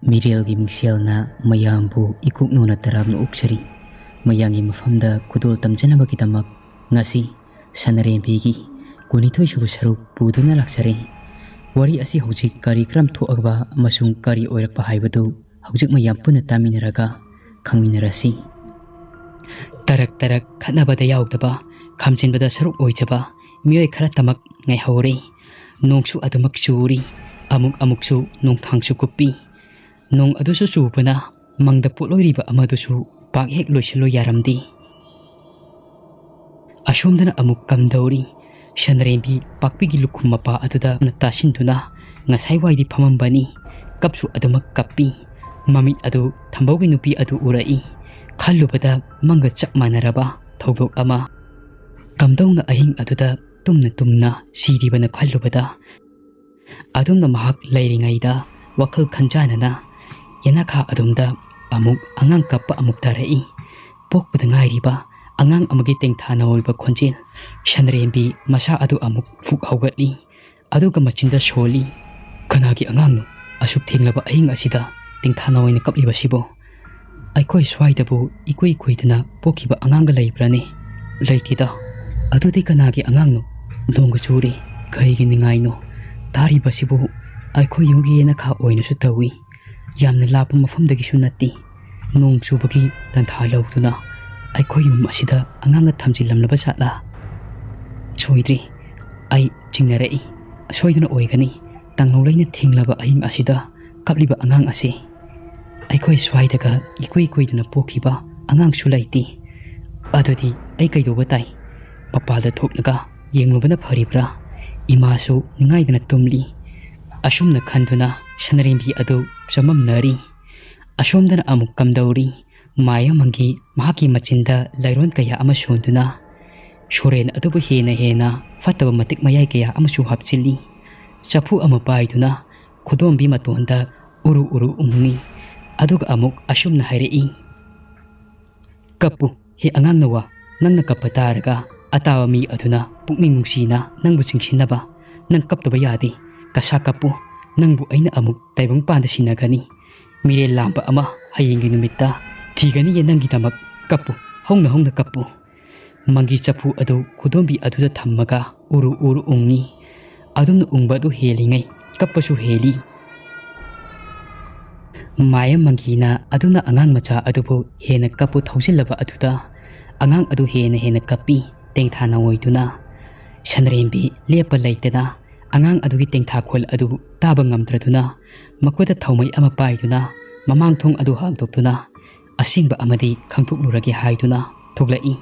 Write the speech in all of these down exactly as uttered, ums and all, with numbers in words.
ꯃꯤꯔꯦꯜꯒꯤ ꯃꯤꯡꯁꯦꯜꯅ ꯃꯌꯥꯝꯕꯨ ꯏꯀꯨꯛꯅꯨꯅ ꯇꯔꯥꯝꯅ ꯑꯣꯛꯆꯔꯤ꯫ ꯃꯌꯥꯝꯒꯤ ꯃꯐꯝꯗ ꯈꯨꯗꯣꯜ ꯇꯝꯖꯅꯕꯒꯤꯗꯃꯛ ꯉꯁꯤ ꯁꯅꯔꯦꯝꯕꯤꯒꯤ ꯀꯨꯟꯅꯤꯊꯣꯏ ꯁꯨꯕ ꯁꯔꯨꯛ ꯄꯨꯗꯨꯅ ꯂꯥꯛꯆꯔꯦ꯫ ꯋꯥꯔꯤ ꯑꯁꯤ ꯍꯧꯖꯤꯛ ꯀꯔꯤ ꯀꯔꯝ ꯊꯣꯛꯑꯕ ꯑꯃꯁꯨꯡ ꯀꯔꯤ ꯑꯣꯏꯔꯛꯄ ꯍꯥꯏꯕꯗꯨ ꯍꯧꯖꯤꯛ ꯃꯌꯥꯝ ꯄꯨꯟꯅ ꯇꯥꯃꯤꯟꯅꯔꯒ ꯈꯪꯃꯤꯟꯅꯔꯁꯤ꯫ ꯇꯔꯛ ꯇꯔꯛ ꯈꯠꯅꯕꯗ ꯌꯥꯎꯗꯕ, ꯈꯥꯝꯖꯤꯟꯕꯗ ꯁꯔꯨꯛ ꯑꯣꯏꯖꯕ ꯃꯤꯑꯣꯏ ꯈꯔꯇꯃꯛ ꯉꯥꯏꯍꯧꯔꯦ꯫ ꯅꯣꯡꯁꯨ ꯑꯗꯨꯃꯛ ꯆꯨꯔꯤ, ꯑꯃꯨꯛ ꯑꯃꯨꯛꯁꯨ ꯅꯣꯡꯊꯥꯡꯁꯨ ꯀꯨꯞꯄꯤ꯫ ꯅꯣꯡ ꯑꯗꯨꯁꯨ ꯆꯨꯕꯅ ꯃꯪꯗ ꯄꯣꯠꯂꯣꯏꯔꯤꯕ ꯑꯃꯗꯨꯁꯨ ꯄꯥꯛ ꯍꯦꯛ ꯂꯣꯏꯁꯤꯜꯂꯨ ꯌꯥꯔꯝꯗꯦ꯫ ꯑꯁꯣꯝꯗꯅ ꯑꯃꯨꯛ ꯀꯝꯗꯧꯔꯤ? ꯁꯅꯔꯦꯝꯕꯤ ꯄꯥꯛꯄꯤꯒꯤ ꯂꯨꯈꯨꯝ ꯃꯄꯥ ꯑꯗꯨꯗ ꯇꯥꯁꯤꯟꯗꯨꯅ ꯉꯁꯥꯏ ꯋꯥꯏꯗꯤ ꯐꯝꯃꯝꯕꯅꯤ꯫ ꯀꯞꯁꯨ ꯑꯗꯨꯃꯛ ꯀꯞꯄꯤ꯫ ꯃꯃꯤꯠ ꯑꯗꯨ ꯊꯝꯕꯧꯒꯤ ꯅꯨꯄꯤ ꯑꯗꯨ ꯎꯔꯛꯏ꯫ ꯈꯜꯂꯨꯕꯗ ꯃꯪꯒ ꯆꯞ ꯃꯥꯟꯅꯔꯕ ꯊꯧꯗꯣꯛ ꯑꯃ꯫ ꯀꯝꯗꯧꯅ ꯑꯍꯤꯡ ꯑꯗꯨꯗ ꯇꯨꯝꯅ ꯇꯨꯝꯅ ꯁꯤꯔꯤꯕꯅ ꯈꯜꯂꯨꯕꯗ ꯑꯗꯨꯝꯅ ꯃꯍꯥꯛ ꯂꯩꯔꯤꯉꯩꯗ ꯋꯥꯈꯜ ꯈꯟꯖꯥꯟꯅꯅ ꯌꯦꯅꯈꯥ ꯑꯗꯨꯝꯗ ꯑꯃꯨꯛ ꯑꯉꯥꯡ ꯀꯞꯄ ꯑꯃꯨꯛ ꯇꯥꯔꯛꯏ꯫ ꯄꯣꯛꯄꯗ ꯉꯥꯏꯔꯤꯕ ꯑꯉꯥꯡ ꯑꯃꯒꯤ ꯇꯦꯡꯊꯥ ꯅꯥꯑꯣꯏꯕ ꯈꯣꯟꯖꯦꯜ꯫ ꯁꯅꯔꯦꯝꯕꯤ ꯃꯁꯥ ꯑꯗꯨ ꯑꯃꯨꯛ ꯐꯨꯛ ꯍꯧꯒꯠꯂꯤ꯫ ꯑꯗꯨꯒ ꯃꯆꯤꯟꯗ ꯁꯣꯜꯂꯤ꯫ "ꯀꯅꯥꯒꯤ ꯑꯉꯥꯡꯅꯣ ꯑꯁꯨꯛ ꯊꯦꯡꯂꯕ ꯑꯍꯤꯡ ꯑꯁꯤꯗ ꯇꯦꯡꯊꯥ ꯅꯥꯑꯣꯏꯅ ꯀꯞꯂꯤꯕꯁꯤꯕꯣ? ꯑꯩꯈꯣꯏ ꯁ꯭ꯋꯥꯏꯗꯕꯨ ꯏꯀꯨꯏ ꯀꯨꯏꯗꯅ ꯄꯣꯛꯈꯤꯕ ꯑꯉꯥꯡꯒ ꯂꯩꯕ꯭ꯔꯥꯅꯦ? ꯂꯩꯇꯦꯗ꯫ ꯑꯗꯨꯗꯤ ꯀꯅꯥꯒꯤ ꯑꯉꯥꯡꯅꯣ? ꯅꯣꯡꯒ ꯆꯨꯔꯦ, ꯀꯩꯒꯤ ꯅꯤꯡꯉꯥꯏꯅꯣ? ꯇꯥꯔꯤꯕꯁꯤꯕꯨ ꯑꯩꯈꯣꯏ ꯌꯨꯝꯒꯤ ꯌꯦꯅꯈꯥ ꯑꯣꯏꯅꯁꯨ ꯇꯧꯏ꯫ ꯌꯥꯝꯅ ꯂꯥꯞꯄ ꯃꯐꯝꯗꯒꯤꯁꯨ ꯅꯠꯇꯦ꯫ ꯅꯣꯡ ꯆꯨꯕꯒꯤ ꯇꯟꯊꯥ ꯂꯧꯗꯨꯅ ꯑꯩꯈꯣꯏ ꯌꯨꯝ ꯑꯁꯤꯗ ꯑꯉꯥꯡꯒ ꯊꯝꯖꯤꯜꯂꯝꯂꯕ ꯖꯥꯠꯂꯥ? ꯁꯣꯏꯗ꯭ꯔꯦ, ꯑꯩ ꯆꯤꯡꯅꯔꯛꯏ꯫ ꯑꯁꯣꯏꯗꯅ ꯑꯣꯏꯒꯅꯤ꯫ ꯇꯥꯡꯂꯧ ꯂꯩꯅ ꯊꯦꯡꯂꯕ ꯑꯍꯤꯡ ꯑꯁꯤꯗ ꯀꯞꯂꯤꯕ ꯑꯉꯥꯡ ꯑꯁꯤ꯫ ꯑꯩꯈꯣꯏ ꯁ꯭ꯋꯥꯏꯗꯒ ꯏꯀꯨꯏ ꯀꯨꯏꯗꯅ ꯄꯣꯛꯈꯤꯕ ꯑꯉꯥꯡꯁꯨ ꯂꯩꯇꯦ꯫ ꯑꯗꯨꯗꯤ ꯑꯩ ꯀꯩꯗꯧꯕ ꯇꯥꯏ? ꯃꯄꯥꯜꯗ ꯊꯣꯛꯂꯒ ꯌꯦꯡꯂꯨꯕꯅ ꯐꯔꯤꯕ꯭ꯔꯥ? ꯏꯃꯥꯁꯨ ꯅꯤꯡꯉꯥꯏꯗꯅ ꯇꯨꯝꯂꯤ꯫" ꯑꯁꯨꯝꯅ ꯈꯟꯗꯨꯅ ꯁꯅꯔꯦꯝꯕꯤ ꯑꯗꯨ ꯆꯃꯝꯅꯔꯤ꯫ ꯑꯁꯣꯝꯗꯅ ꯑꯃꯨꯛ ꯀꯝꯗꯧꯔꯤ? ꯃꯥꯌꯣꯃꯪꯒꯤ ꯃꯍꯥꯛꯀꯤ ꯃꯆꯤꯟꯗ ꯂꯥꯏꯔꯣꯟ ꯀꯌꯥ ꯑꯃ ꯁꯣꯟꯗꯨꯅ ꯁꯣꯔꯦꯟ ꯑꯗꯨꯕꯨ ꯍꯦꯟꯅ ꯍꯦꯟꯅ ꯐꯠꯇꯕ ꯃꯇꯤꯛ ꯃꯌꯥꯏ ꯀꯌꯥ ꯑꯃꯁꯨ ꯍꯥꯞꯆꯤꯜꯂꯤ꯫ ꯆꯐꯨ ꯑꯃ ꯄꯥꯏꯗꯨꯅ ꯈꯨꯗꯣꯝꯕꯤ ꯃꯇꯣꯟꯗ ꯎꯔꯨ ꯎꯔꯨ ꯎꯪꯉꯤ꯫ ꯑꯗꯨꯒ ꯑꯃꯨꯛ ꯑꯁꯨꯝꯅ ꯍꯥꯏꯔꯛꯏ, "ꯀꯞꯄꯨ, ꯍꯦ ꯑꯉꯥꯡ ꯅꯋꯥ, ꯅꯪꯅ ꯀꯞꯄ ꯇꯥꯔꯒ ꯑꯇꯥꯕ ꯃꯤ ꯑꯗꯨꯅ ꯄꯨꯛꯅꯤꯡ ꯅꯨꯡꯁꯤꯅ ꯅꯪꯕꯨ ꯆꯤꯡꯁꯤꯟꯅꯕ꯫ ꯅꯪ ꯀꯞꯇꯕ ꯌꯥꯗꯦ꯫ ꯀꯁꯥ ꯀꯞꯄꯨ, ꯅꯪꯕꯨ ꯑꯩꯅ ꯑꯃꯨꯛ ꯇꯥꯏꯕꯪꯄꯥꯟꯗ ꯁꯤꯟꯅꯒꯅꯤ꯫ ꯃꯤꯔꯦꯜ ꯂꯥꯝꯕ ꯑꯃ ꯍꯌꯦꯡꯒꯤ ꯅꯨꯃꯤꯠꯇ ꯊꯤꯒꯅꯤꯌꯦ ꯅꯪꯒꯤꯗꯃꯛ꯫ ꯀꯞꯄꯨ, ꯍꯧꯅ ꯍꯧꯅ ꯀꯞꯄꯨ꯫ ꯃꯪꯒꯤ ꯆꯐꯨ ꯑꯗꯨ ꯈꯨꯗꯣꯝꯕꯤ ꯑꯗꯨꯗ ꯊꯝꯃꯒ ꯎꯔꯨ ꯎꯔꯨ ꯎꯪꯉꯤ꯫ ꯑꯗꯨꯝꯅ ꯎꯪꯕ ꯑꯗꯨ ꯍꯦꯜꯂꯤꯉꯩ ꯀꯞꯄꯁꯨ ꯍꯦꯜꯂꯤ꯫ ꯃꯥꯌꯥ ꯃꯪꯒꯤꯅ ꯑꯗꯨꯅ ꯑꯉꯥꯡ ꯃꯆꯥ ꯑꯗꯨꯕꯨ ꯍꯦꯟꯅ ꯀꯞꯄꯨ ꯊꯧꯖꯤꯜꯂꯕ ꯑꯗꯨꯗ ꯑꯉꯥꯡ ꯑꯗꯨ ꯍꯦꯟꯅ ꯍꯦꯟꯅ ꯀꯞꯄꯤ꯫ ꯇꯦꯡꯊꯥ ꯅꯋꯥꯏꯗꯨꯅ ꯁꯅꯔꯦꯝꯕꯤ ꯂꯦꯞꯄ ꯂꯩꯇꯅ ꯑꯉꯥꯡ ꯑꯗꯨꯒꯤ ꯇꯦꯡꯊꯥꯈꯣꯜ ꯑꯗꯨ ꯇꯥꯕ ꯉꯝꯗ꯭ꯔꯗꯨꯅ ꯃꯈꯨꯠꯇ ꯊꯥꯎꯃꯩ ꯑꯃ ꯄꯥꯏꯗꯨꯅ ꯃꯃꯥꯡ ꯊꯣꯡ ꯑꯗꯨ ꯍꯥꯡꯗꯣꯛꯇꯨꯅ ꯑꯁꯦꯡꯕ ꯑꯃꯗꯤ ꯈꯪꯗꯣꯛꯂꯨꯔꯒꯦ ꯍꯥꯏꯗꯨꯅ ꯊꯣꯛꯂꯛꯏ꯫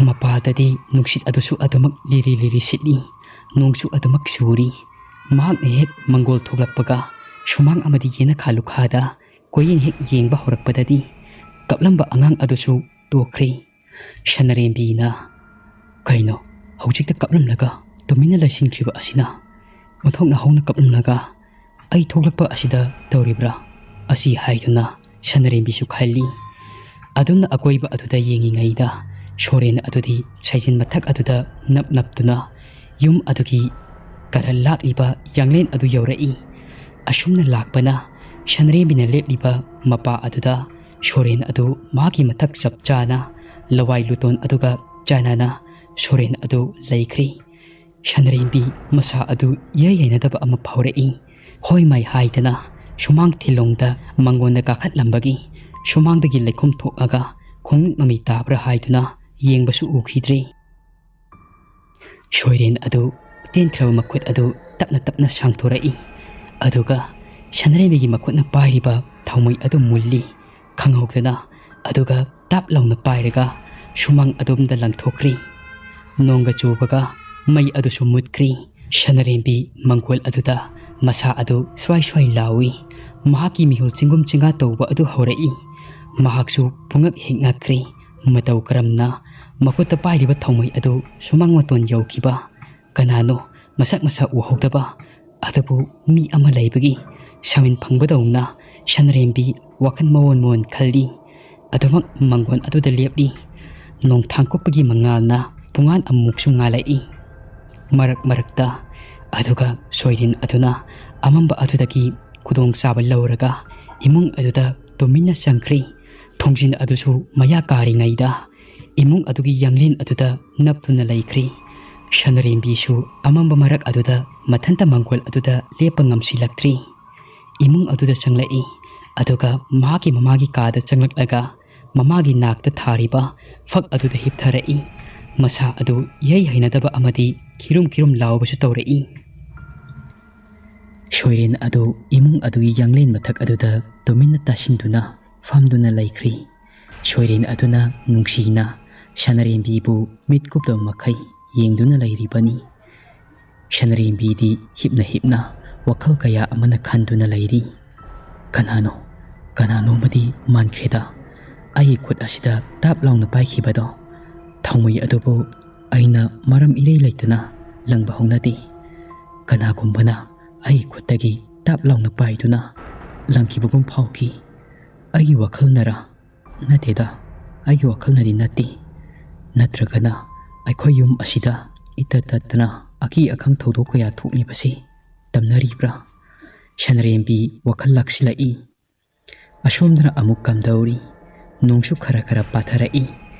ꯃꯄꯥꯗꯗꯤ ꯅꯨꯡꯁꯤꯠ ꯑꯗꯨꯁꯨ ꯑꯗꯨꯃꯛ ꯂꯤꯔꯤ ꯂꯤꯔꯤ ꯁꯤꯠꯂꯤ꯫ ꯅꯣꯡꯁꯨ ꯑꯗꯨꯃꯛ ꯆꯨꯔꯤ꯫ ꯃꯍꯥꯛꯅ ꯍꯦꯛ ꯃꯪꯒꯣꯜ ꯊꯣꯛꯂꯛꯄꯒ ꯁꯨꯃꯥꯡ ꯑꯃꯗꯤ ꯌꯦꯅꯈꯥ ꯂꯨꯈꯥꯗ ꯀꯣꯏꯌꯦꯡ ꯍꯦꯛ ꯌꯦꯡꯕ ꯍꯧꯔꯛꯄꯗꯗꯤ ꯀꯞꯂꯝꯕ ꯑꯉꯥꯡ ꯑꯗꯨꯁꯨ ꯇꯣꯛꯈ꯭ꯔꯦ꯫ ꯁꯅꯔꯦꯝꯕꯤꯅ, "ꯀꯩꯅꯣ, ꯍꯧꯖꯤꯛꯇ ꯀꯞꯂꯝꯂꯒ ꯇꯨꯃꯤꯟꯅ ꯂꯩꯁꯤꯟꯈ꯭ꯔꯤꯕ ꯑꯁꯤꯅ? ꯑꯣꯟꯊꯣꯛꯅ ꯍꯧꯅ ꯀꯞꯂꯝꯂꯒ ꯑꯩ ꯊꯣꯛꯂꯛꯄ ꯑꯁꯤꯗ ꯇꯧꯔꯤꯕ꯭ꯔꯥ?" ꯑꯁꯤ ꯍꯥꯏꯗꯨꯅ ꯁꯅꯔꯦꯝꯕꯤꯁꯨ ꯈꯜꯂꯤ꯫ ꯑꯗꯨꯝꯅ ꯑꯀꯣꯏꯕ ꯑꯗꯨꯗ ꯌꯦꯡꯉꯤꯉꯩꯗ ꯁꯣꯔꯦꯟ ꯑꯗꯨꯗꯤ ꯁꯩꯖꯤꯟ ꯃꯊꯛ ꯑꯗꯨꯗ ꯅꯞ ꯅꯞꯇꯨꯅ ꯌꯨꯝ ꯑꯗꯨꯒꯤ ꯀꯔꯟ ꯂꯥꯛꯂꯤꯕ ꯌꯥꯡꯂꯦꯟ ꯑꯗꯨ ꯌꯧꯔꯛꯏ꯫ ꯑꯁꯨꯝꯅ ꯂꯥꯛꯄꯅ ꯁꯅꯔꯦꯝꯕꯤꯅ ꯂꯦꯞꯂꯤꯕ ꯃꯄꯥ ꯑꯗꯨꯗ ꯁꯣꯔꯦꯟ ꯑꯗꯨ ꯃꯍꯥꯛꯀꯤ ꯃꯊꯛ ꯆꯞ ꯆꯥꯅ ꯂꯋꯥꯏ ꯂꯨꯇꯣꯟ ꯑꯗꯨꯒ ꯆꯥꯟꯅꯅ ꯁꯣꯔꯦꯟ ꯑꯗꯨ ꯂꯩꯈ꯭ꯔꯦ꯫ ꯁꯅꯔꯦꯝꯕꯤ ꯃꯁꯥ ꯑꯗꯨ ꯏꯌꯥ ꯌꯥꯏꯅꯗꯕ ꯑꯃ ꯐꯥꯎꯔꯛꯏ꯫ ꯍꯣꯏ ꯃꯥꯏ ꯍꯥꯏꯗꯅ ꯁꯨꯃꯥꯡ ꯊꯤꯂꯣꯡꯗ ꯃꯪꯒꯣꯟꯗ ꯀꯥꯈꯠꯂꯝꯕꯒꯤ ꯁꯨꯃꯥꯡꯗꯒꯤ ꯂꯩꯈꯣꯝ ꯊꯣꯛꯑꯒ ꯈꯣꯡꯎꯞ ꯃꯃꯤ ꯇꯥꯕ꯭ꯔꯥ ꯍꯥꯏꯗꯨꯅ ꯌꯦꯡꯕꯁꯨ ꯎꯈꯤꯗ꯭ꯔꯦ꯫ ꯁꯣꯏꯔꯦꯟ ꯑꯗꯨ ꯇꯦꯟꯈ꯭ꯔꯕ ꯃꯈꯨꯠ ꯑꯗꯨ ꯇꯞꯅ ꯇꯞꯅ ꯁꯥꯡꯊꯣꯔꯛꯏ꯫ ꯑꯗꯨꯒ ꯁꯅꯔꯦꯝꯕꯤꯒꯤ ꯃꯈꯨꯠꯅ ꯄꯥꯏꯔꯤꯕ ꯊꯥꯎꯃꯩ ꯑꯗꯨ ꯃꯨꯜꯂꯤ꯫ ꯈꯪꯍꯧꯗꯅ ꯑꯗꯨꯒ ꯇꯥꯞ ꯂꯥꯎꯅ ꯄꯥꯏꯔꯒ ꯁꯨꯃꯥꯡ ꯑꯗꯣꯝꯗ ꯂꯪꯊꯣꯛꯈ꯭ꯔꯤ꯫ ꯅꯣꯡꯒ ꯆꯨꯕꯒ ꯃꯩ ꯑꯗꯨꯁꯨ ꯃꯨꯠꯈ꯭ꯔꯤ꯫ ꯁꯅꯔꯦꯝꯕꯤ ꯃꯪꯒꯣꯜ ꯑꯗꯨꯗ ꯃꯁꯥ ꯑꯗꯨ ꯁ꯭ꯋꯥꯏ ꯁ꯭ꯋꯥꯏ ꯂꯥꯎꯏ꯫ ꯃꯍꯥꯛꯀꯤ ꯃꯤꯍꯨꯜ ꯆꯤꯡꯒꯨꯝ ꯆꯤꯡꯒꯥ ꯇꯧꯕ ꯑꯗꯨ ꯍꯧꯔꯛꯏ꯫ ꯃꯍꯥꯛꯁꯨ ꯄꯨꯡꯉꯛ ꯍꯦꯛ ꯉꯛꯈ꯭ꯔꯤ꯫ ꯃꯇꯧ ꯀꯔꯝꯅ ꯃꯈꯨꯠꯇ ꯄꯥꯏꯔꯤꯕ ꯊꯥꯎꯃꯩ ꯑꯗꯨ ꯁꯨꯃꯥꯡ ꯃꯇꯣꯟ ꯌꯧꯈꯤꯕ? ꯀꯅꯥꯅꯣ ꯃꯁꯛ ꯃꯁꯥ ꯎꯍꯧꯗꯕ? ꯑꯗꯨꯕꯨ ꯃꯤ ꯑꯃ ꯂꯩꯕꯒꯤ ꯁꯥꯃꯤꯟ ꯐꯪꯕꯗꯧꯅ ꯁꯅꯔꯦꯝꯕꯤ ꯋꯥꯈꯜ ꯃꯑꯣꯟ ꯃꯑꯣꯟ ꯈꯜꯂꯤ꯫ ꯑꯗꯨꯃꯛ ꯃꯪꯒꯣꯟ ꯑꯗꯨꯗ ꯂꯦꯞꯂꯤ꯫ ꯅꯣꯡꯊꯥꯡ ꯀꯨꯞꯄꯒꯤ ꯃꯉꯥꯜꯅ ꯄꯨꯡꯉꯥꯟ ꯑꯃꯨꯛꯁꯨ ꯉꯥꯜꯂꯛꯏ꯫ ꯃꯔꯛ ꯃꯔꯛꯇ ꯑꯗꯨꯒ ꯁꯣꯏꯔꯤꯟ ꯑꯗꯨꯅ ꯑꯃꯝꯕ ꯑꯗꯨꯗꯒꯤ ꯈꯨꯗꯣꯡꯆꯥꯕ ꯂꯧꯔꯒ ꯏꯃꯨꯡ ꯑꯗꯨꯗ ꯇꯨꯃꯤꯟꯅ ꯆꯪꯈ꯭ꯔꯤ꯫ ꯊꯣꯡꯖꯤꯟ ꯑꯗꯨꯁꯨ ꯃꯌꯥ ꯀꯥꯔꯤꯉꯩꯗ ꯏꯃꯨꯡ ꯑꯗꯨꯒꯤ ꯌꯥꯡꯂꯦꯟ ꯑꯗꯨꯗ ꯅꯞꯇꯨꯅ ꯂꯩꯈ꯭ꯔꯤ꯫ ꯁꯅꯔꯦꯝꯕꯤꯁꯨ ꯑꯃꯝꯕ ꯃꯔꯛ ꯑꯗꯨꯗ ꯃꯊꯟꯇ ꯃꯪꯒꯣꯜ ꯑꯗꯨꯗ ꯂꯦꯞꯄ ꯉꯝꯁꯤꯜꯂꯛꯇ꯭ꯔꯤ꯫ ꯏꯃꯨꯡ ꯑꯗꯨꯗ ꯆꯪꯂꯛꯏ, ꯑꯗꯨꯒ ꯃꯍꯥꯛꯀꯤ ꯃꯃꯥꯒꯤ ꯀꯥꯗ ꯆꯪꯂꯛꯂꯒ ꯃꯃꯥꯒꯤ ꯅꯥꯛꯇ ꯊꯥꯔꯤꯕ ꯐꯛ ꯑꯗꯨꯗ ꯍꯤꯞꯊꯔꯛꯏ꯫ ꯃꯁꯥ ꯑꯗꯨ ꯏꯍꯩ ꯍꯩꯅꯗꯕ ꯑꯃꯗꯤ ꯈꯤꯔꯨꯝ ꯈꯤꯔꯨꯝ ꯂꯥꯎꯕꯁꯨ ꯇꯧꯔꯛꯏ꯫ ꯁꯣꯏꯔꯦꯟ ꯑꯗꯨ ꯏꯃꯨꯡ ꯑꯗꯨꯒꯤ ꯌꯥꯡꯂꯦꯟ ꯃꯊꯛ ꯑꯗꯨꯗ ꯇꯨꯃꯤꯟꯅ ꯇꯥꯁꯤꯟꯗꯨꯅ ꯐꯝꯗꯨꯅ ꯂꯩꯈ꯭ꯔꯤ꯫ ꯁꯣꯏꯔꯦꯟ ꯑꯗꯨꯅ ꯅꯨꯡꯁꯤꯅ ꯁꯅꯔꯦꯝꯕꯤꯕꯨ ꯃꯤꯠ ꯀꯨꯞꯇꯕ ꯃꯈꯩ ꯌꯦꯡꯗꯨꯅ ꯂꯩꯔꯤꯕꯅꯤ꯫ ꯁꯅꯔꯦꯝꯕꯤꯗꯤ ꯍꯤꯞꯅ ꯍꯤꯞꯅ ꯋꯥꯈꯜ ꯀꯌꯥ ꯑꯃꯅ ꯈꯟꯗꯨꯅ ꯂꯩꯔꯤ꯫ "ꯀꯅꯥꯅꯣ, ꯀꯅꯥꯅꯣꯃꯗꯤ ꯃꯥꯟꯈ꯭ꯔꯦꯗ꯫ ꯑꯩꯒꯤ ꯈꯨꯠ ꯑꯁꯤꯗ ꯇꯥꯞ ꯂꯥꯎꯅ ꯄꯥꯏꯈꯤꯕꯗꯣ, ꯊꯥꯎꯃꯩ ꯑꯗꯨꯕꯨ ꯑꯩꯅ ꯃꯔꯝ ꯏꯔꯩ ꯂꯩꯇꯅ ꯂꯪꯕ ꯍꯧꯅꯗꯦ꯫ ꯀꯅꯥꯒꯨꯝꯕꯅ ꯑꯩꯒꯤ ꯈꯨꯠꯇꯒꯤ ꯇꯥꯞ ꯂꯥꯎꯅ ꯄꯥꯏꯗꯨꯅ ꯂꯪꯈꯤꯕꯒꯨꯝ ꯐꯥꯎꯈꯤ꯫ ꯑꯩꯒꯤ ꯋꯥꯈꯜꯅꯔ? ꯅꯠꯇꯦꯗ, ꯑꯩꯒꯤ ꯋꯥꯈꯜꯅꯗꯤ ꯅꯠꯇꯦ꯫ ꯅꯠꯇ꯭ꯔꯒꯅ ꯑꯩꯈꯣꯏ ꯌꯨꯝ ꯑꯁꯤꯗ ꯏꯇꯠ ꯇꯠꯇꯅ ꯑꯀꯤ ꯑꯈꯪ ꯊꯧꯗꯣꯛ ꯀꯌꯥ ꯊꯣꯛꯂꯤꯕꯁꯤ ꯇꯝꯅꯔꯤꯕ꯭ꯔꯥ?" ꯁꯅꯔꯦꯝꯕꯤ ꯋꯥꯈꯜ ꯂꯥꯛꯁꯤꯜꯂꯛꯏ꯫ ꯑꯁꯣꯝꯗꯅ ꯑꯃꯨꯛ ꯀꯝꯗꯧꯔꯤ꯫ ꯅꯣꯡꯁꯨ ꯈꯔ ꯈꯔ ꯄꯥꯊꯔꯛꯏ꯫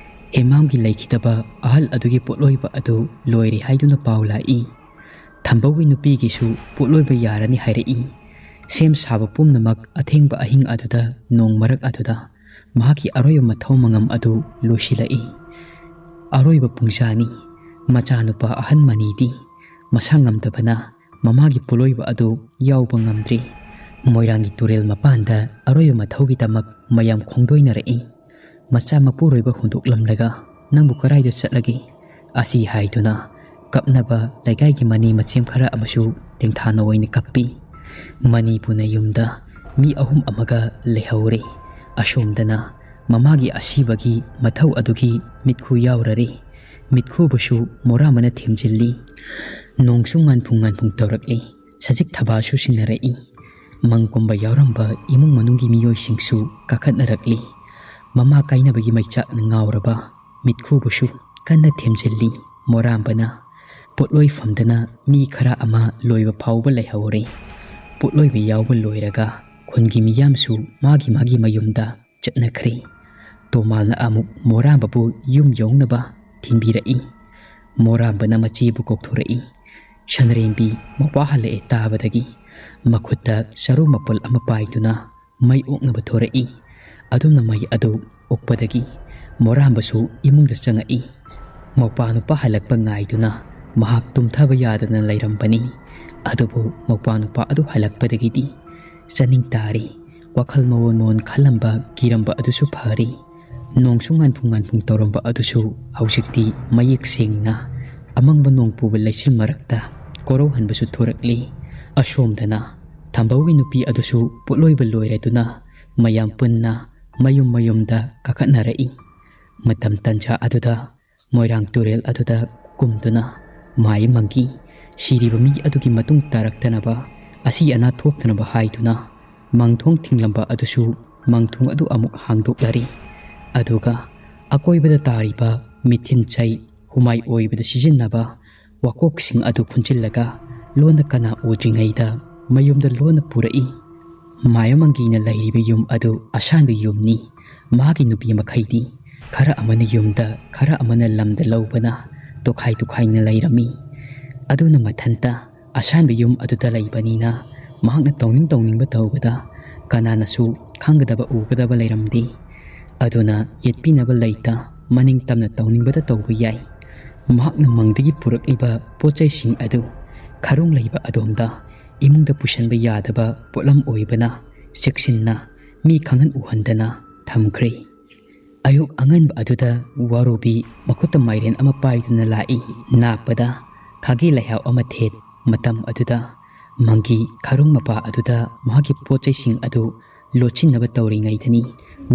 ꯍꯦꯃꯥꯝꯒꯤ ꯂꯩꯈꯤꯗꯕ ꯑꯍꯜ ꯑꯗꯨꯒꯤ ꯄꯣꯠꯂꯣꯏꯕ ꯑꯗꯨ ꯂꯣꯏꯔꯦ ꯍꯥꯏꯗꯨꯅ ꯄꯥꯎ ꯂꯥꯛꯏ꯫ ꯊꯝꯕꯧꯒꯤ ꯅꯨꯄꯤꯒꯤꯁꯨ ꯄꯣꯠꯂꯣꯏꯕ ꯌꯥꯔꯅꯤ ꯍꯥꯏꯔꯛꯏ꯫ ꯁꯦꯝ ꯁꯥꯕ ꯄꯨꯝꯅꯃꯛ ꯑꯊꯦꯡꯕ ꯑꯍꯤꯡ ꯑꯗꯨꯗ, ꯅꯣꯡ ꯃꯔꯛ ꯑꯗꯨꯗ ꯃꯍꯥꯛꯀꯤ ꯑꯔꯣꯏꯕ ꯃꯊꯧ ꯃꯉꯝ ꯑꯗꯨ ꯂꯣꯏꯁꯤꯜꯂꯛꯏ꯫ ꯑꯔꯣꯏꯕ ꯄꯨꯡꯖꯥꯅꯤ꯫ ꯃꯆꯥꯅꯨꯄꯥ ꯑꯍꯟ ꯃꯅꯤꯗꯤ ꯃꯁꯥ ꯉꯝꯗꯕꯅ ꯃꯃꯥꯒꯤ ꯄꯣꯠꯂꯣꯏꯕ ꯑꯗꯨ ꯌꯥꯎꯕ ꯉꯝꯗ꯭ꯔꯤ꯫ ꯃꯣꯏꯔꯥꯡꯒꯤ ꯇꯨꯔꯦꯜ ꯃꯄꯥꯟꯗ ꯑꯔꯣꯏꯕ ꯃꯊꯧꯒꯤꯗꯃꯛ ꯃꯌꯥꯝ ꯈꯣꯡꯗꯣꯏꯅꯔꯛꯏ꯫ "ꯃꯆꯥ ꯃꯄꯨꯔꯣꯏꯕ ꯍꯨꯟꯗꯣꯛꯂꯝꯂꯒ ꯅꯪꯕꯨ ꯀꯔꯥꯏꯗ ꯆꯠꯂꯒꯦ?" ꯑꯁꯤ ꯍꯥꯏꯗꯨꯅ ꯀꯞꯅꯕ ꯂꯩꯀꯥꯏꯒꯤ ꯃꯅꯤ ꯃꯆꯦꯝ ꯈꯔ ꯑꯃꯁꯨ ꯇꯦꯡꯊꯥꯅ ꯑꯣꯏꯅ ꯀꯞꯄꯤ꯫ ꯃꯅꯤꯄꯨꯔꯅ ꯌꯨꯝꯗ ꯃꯤ ꯑꯍꯨꯝ ꯑꯃꯒ ꯂꯩꯍꯧꯔꯦ꯫ ꯑꯁꯣꯝꯗꯅ ꯃꯃꯥꯒꯤ ꯑꯁꯤꯕꯒꯤ ꯃꯊꯧ ꯑꯗꯨꯒꯤ ꯃꯤꯠꯈꯨ ꯌꯥꯎꯔꯔꯦ꯫ ꯃꯤꯠꯈꯨꯕꯨꯁꯨ ꯃꯣꯔꯥ ꯑꯃꯅ ꯊꯦꯝꯖꯤꯜꯂꯤ꯫ ꯅꯣꯡꯁꯨ ꯉꯥꯟꯐꯨꯡ ꯉꯥꯟꯐꯨꯡ ꯇꯧꯔꯛꯂꯤ꯫ ꯁꯖꯤꯛ ꯊꯕꯥꯁꯨ ꯁꯤꯟꯅꯔꯛꯏ꯫ ꯃꯪ ꯀꯨꯝꯕ ꯌꯥꯎꯔꯝꯕ ꯏꯃꯨꯡ ꯃꯅꯨꯡꯒꯤ ꯃꯤꯑꯣꯏꯁꯤꯡꯁꯨ ꯀꯥꯈꯠꯅꯔꯛꯂꯤ꯫ ꯃꯃꯥ ꯀꯥꯏꯅꯕꯒꯤ ꯃꯩꯆꯥꯛꯅ ꯉꯥꯎꯔꯕ ꯃꯤꯠꯈꯨꯕꯨꯁꯨ ꯀꯟꯅ ꯊꯦꯝꯖꯤꯜꯂꯤ꯫ ꯃꯣꯔꯥꯝꯕꯅ ꯄꯣꯠꯂꯣꯏ ꯐꯝꯗꯅ ꯃꯤ ꯈꯔ ꯑꯃ ꯂꯣꯏꯕ ꯐꯥꯎꯕ ꯂꯩꯍꯧꯔꯦ꯫ ꯄꯣꯠꯂꯣꯏꯕ ꯌꯥꯎꯕ ꯂꯣꯏꯔꯒ ꯈꯨꯟꯒꯤ ꯃꯤꯌꯥꯝꯁꯨ ꯃꯥꯒꯤ ꯃꯥꯒꯤ ꯃꯌꯨꯝꯗ ꯆꯠꯅꯈ꯭ꯔꯦ꯫ ꯇꯣꯃꯥꯜꯅ ꯑꯃꯨꯛ ꯃꯣꯔꯥꯝꯕꯕꯨ ꯌꯨꯝ ꯌꯧꯅꯕ ꯊꯤꯟꯕꯤꯔꯛꯏ꯫ ꯃꯣꯔꯥꯝꯕꯅ ꯃꯆꯦꯕꯨ ꯀꯧꯊꯣꯔꯛꯏ꯫ ꯁꯟꯔꯦꯝꯕꯤ ꯃꯄꯥ ꯍꯜꯂꯛꯑꯦ ꯇꯥꯕꯗꯒꯤ ꯃꯈꯨꯠꯇ ꯆꯔꯨ ꯃꯄꯨꯜ ꯑꯃ ꯄꯥꯏꯗꯨꯅ ꯃꯩ ꯑꯣꯛꯅꯕ ꯊꯣꯔꯛꯏ꯫ ꯑꯗꯨꯝꯅ ꯃꯩ ꯑꯗꯨ ꯑꯣꯛꯄꯗꯒꯤ ꯃꯣꯔꯥꯝꯕꯁꯨ ꯏꯃꯨꯡꯗ ꯆꯪꯉꯛꯏ꯫ ꯃꯧꯄꯥ ꯅꯨꯄꯥ ꯍꯜꯂꯛꯄ ꯉꯥꯏꯗꯨꯅ ꯃꯍꯥꯛ ꯇꯨꯝꯊꯕ ꯌꯥꯗꯅ ꯂꯩꯔꯝꯕꯅꯤ꯫ ꯑꯗꯨꯕꯨ ꯃꯧꯄꯥ ꯅꯨꯄꯥ ꯑꯗꯨ ꯍꯜꯂꯛꯄꯗꯒꯤꯗꯤ ꯆꯥꯅꯤꯡ ꯇꯥꯔꯦ꯫ ꯋꯥꯈꯜ ꯃꯑꯣꯟ ꯃꯑꯣꯟ ꯈꯜꯂꯝꯕ ꯀꯤꯔꯝꯕ ꯑꯗꯨꯁꯨ ꯐꯔꯦ꯫ ꯅꯣꯡꯁꯨ ꯉꯥꯟꯐꯨꯡ ꯉꯥꯟꯐꯨꯡ ꯇꯧꯔꯝꯕ ꯑꯗꯨꯁꯨ ꯍꯧꯖꯤꯛꯇꯤ ꯃꯌꯦꯛ ꯁꯦꯡꯅ ꯑꯃꯪꯕ ꯅꯣꯡ ꯄꯨꯕ ꯂꯩꯆꯤꯜ ꯃꯔꯛꯇ ꯀꯣꯔꯧꯍꯟꯕꯁꯨ ꯊꯣꯔꯛꯂꯤ꯫ ꯑꯁꯣꯝꯗꯅ ꯊꯝꯕꯧꯒꯤ ꯅꯨꯄꯤ ꯑꯗꯨꯁꯨ ꯄꯣꯠꯂꯣꯏꯕ ꯂꯣꯏꯔꯗꯨꯅ ꯃꯌꯥꯝ ꯄꯨꯟꯅ ꯃꯌꯨꯝ ꯃꯌꯨꯝꯗ ꯀꯥꯈꯠꯅꯔꯛꯏ꯫ ꯃꯇꯝ ꯇꯟꯖꯥ ꯑꯗꯨꯗ ꯃꯣꯏꯔꯥꯡ ꯇꯨꯔꯦꯜ ꯑꯗꯨꯗ ꯀꯨꯝꯗꯨꯅ ꯃꯥꯏ ꯃꯪꯒꯤ ꯁꯤꯔꯤꯕ ꯃꯤ ꯑꯗꯨꯒꯤ ꯃꯇꯨꯡ ꯇꯥꯔꯛꯇꯅꯕ, ꯑꯁꯤ ꯑꯅꯥ ꯊꯣꯛꯇꯅꯕ ꯍꯥꯏꯗꯨꯅ ꯃꯥꯡꯊꯣꯡ ꯊꯤꯡꯂꯝꯕ ꯑꯗꯨꯁꯨ ꯃꯥꯡꯊꯣꯡ ꯑꯗꯨ ꯑꯃꯨꯛ ꯍꯥꯡꯗꯣꯛꯂꯔꯤ꯫ ꯑꯗꯨꯒ ꯑꯀꯣꯏꯕꯗ ꯇꯥꯔꯤꯕ ꯃꯤꯊꯤꯟ ꯆꯩ ꯍꯨꯃꯥꯏ ꯑꯣꯏꯕꯗ ꯁꯤꯖꯤꯟꯅꯕ ꯋꯥꯀꯣꯛꯁꯤꯡ ꯑꯗꯨ ꯈꯨꯟꯖꯤꯜꯂꯒ ꯂꯣꯟꯅ ꯀꯅꯥ ꯎꯗ꯭ꯔꯤꯉꯩꯗ ꯃꯌꯨꯝꯗ ꯂꯣꯟꯅ ꯄꯨꯔꯛꯏ꯫ ꯃꯥꯌꯥꯃꯪꯒꯤꯅ ꯂꯩꯔꯤꯕ ꯌꯨꯝ ꯑꯗꯨ ꯑꯁꯥꯟꯕ ꯌꯨꯝꯅꯤ꯫ ꯃꯍꯥꯛꯀꯤ ꯅꯨꯄꯤ ꯃꯈꯩꯗꯤ ꯈꯔ ꯑꯃꯅ ꯌꯨꯝꯗ, ꯈꯔ ꯑꯃꯅ ꯂꯝꯗ ꯂꯧꯕꯅ ꯇꯣꯈꯥꯏ ꯇꯣꯈꯥꯏꯅ ꯂꯩꯔꯝꯃꯤ꯫ ꯑꯗꯨꯅ ꯃꯊꯟꯇ ꯑꯁꯥꯟꯕ ꯌꯨꯝ ꯑꯗꯨꯗ ꯂꯩꯕꯅꯤꯅ ꯃꯍꯥꯛꯅ ꯇꯧꯅꯤꯡ ꯇꯧꯅꯤꯡꯕ ꯇꯧꯕꯗ ꯀꯅꯥꯅꯁꯨ ꯈꯪꯒꯗꯕ ꯎꯒꯗꯕ ꯂꯩꯔꯝꯗꯦ꯫ ꯑꯗꯨꯅ ꯌꯦꯠꯄꯤꯅꯕ ꯂꯩꯇ ꯃꯅꯤꯡ ꯇꯝꯅ ꯇꯧꯅꯤꯡꯕꯗ ꯇꯧꯕ ꯌꯥꯏ꯫ ꯃꯍꯥꯛꯅ ꯃꯪꯗꯒꯤ ꯄꯨꯔꯛꯂꯤꯕ ꯄꯣꯠ ꯆꯩꯁꯤꯡ ꯑꯗꯨ ꯈꯔꯨꯡ ꯂꯩꯕ ꯑꯗꯣꯝꯗ ꯏꯃꯨꯡꯗ ꯄꯨꯁꯤꯟꯕ ꯌꯥꯗꯕ ꯄꯣꯠꯂꯝ ꯑꯣꯏꯕꯅ ꯆꯦꯛꯁꯤꯟꯅ ꯃꯤ ꯈꯪꯍꯟ ꯎꯍꯟꯗꯅ ꯊꯝꯈ꯭ꯔꯦ꯫ ꯑꯌꯨꯛ ꯑꯉꯟꯕ ꯑꯗꯨꯗ ꯋꯥꯔꯨꯕꯤ ꯃꯈꯨꯠꯇ ꯃꯥꯏꯔꯦꯟ ꯑꯃ ꯄꯥꯏꯗꯨꯅ ꯂꯥꯛꯏ꯫ ꯅꯥꯛꯄꯗ ꯈꯥꯒꯤ ꯂꯩꯍꯥꯎ ꯑꯃ ꯊꯦꯠ꯫ ꯃꯇꯝ ꯑꯗꯨꯗ ꯃꯪꯒꯤ ꯈꯔꯨꯡ ꯃꯄꯥ ꯑꯗꯨꯗ ꯃꯍꯥꯛꯀꯤ ꯄꯣꯠ ꯆꯩꯁꯤꯡ ꯑꯗꯨ ꯂꯣꯠꯁꯤꯟꯅꯕ ꯇꯧꯔꯤꯉꯩꯗꯅꯤ,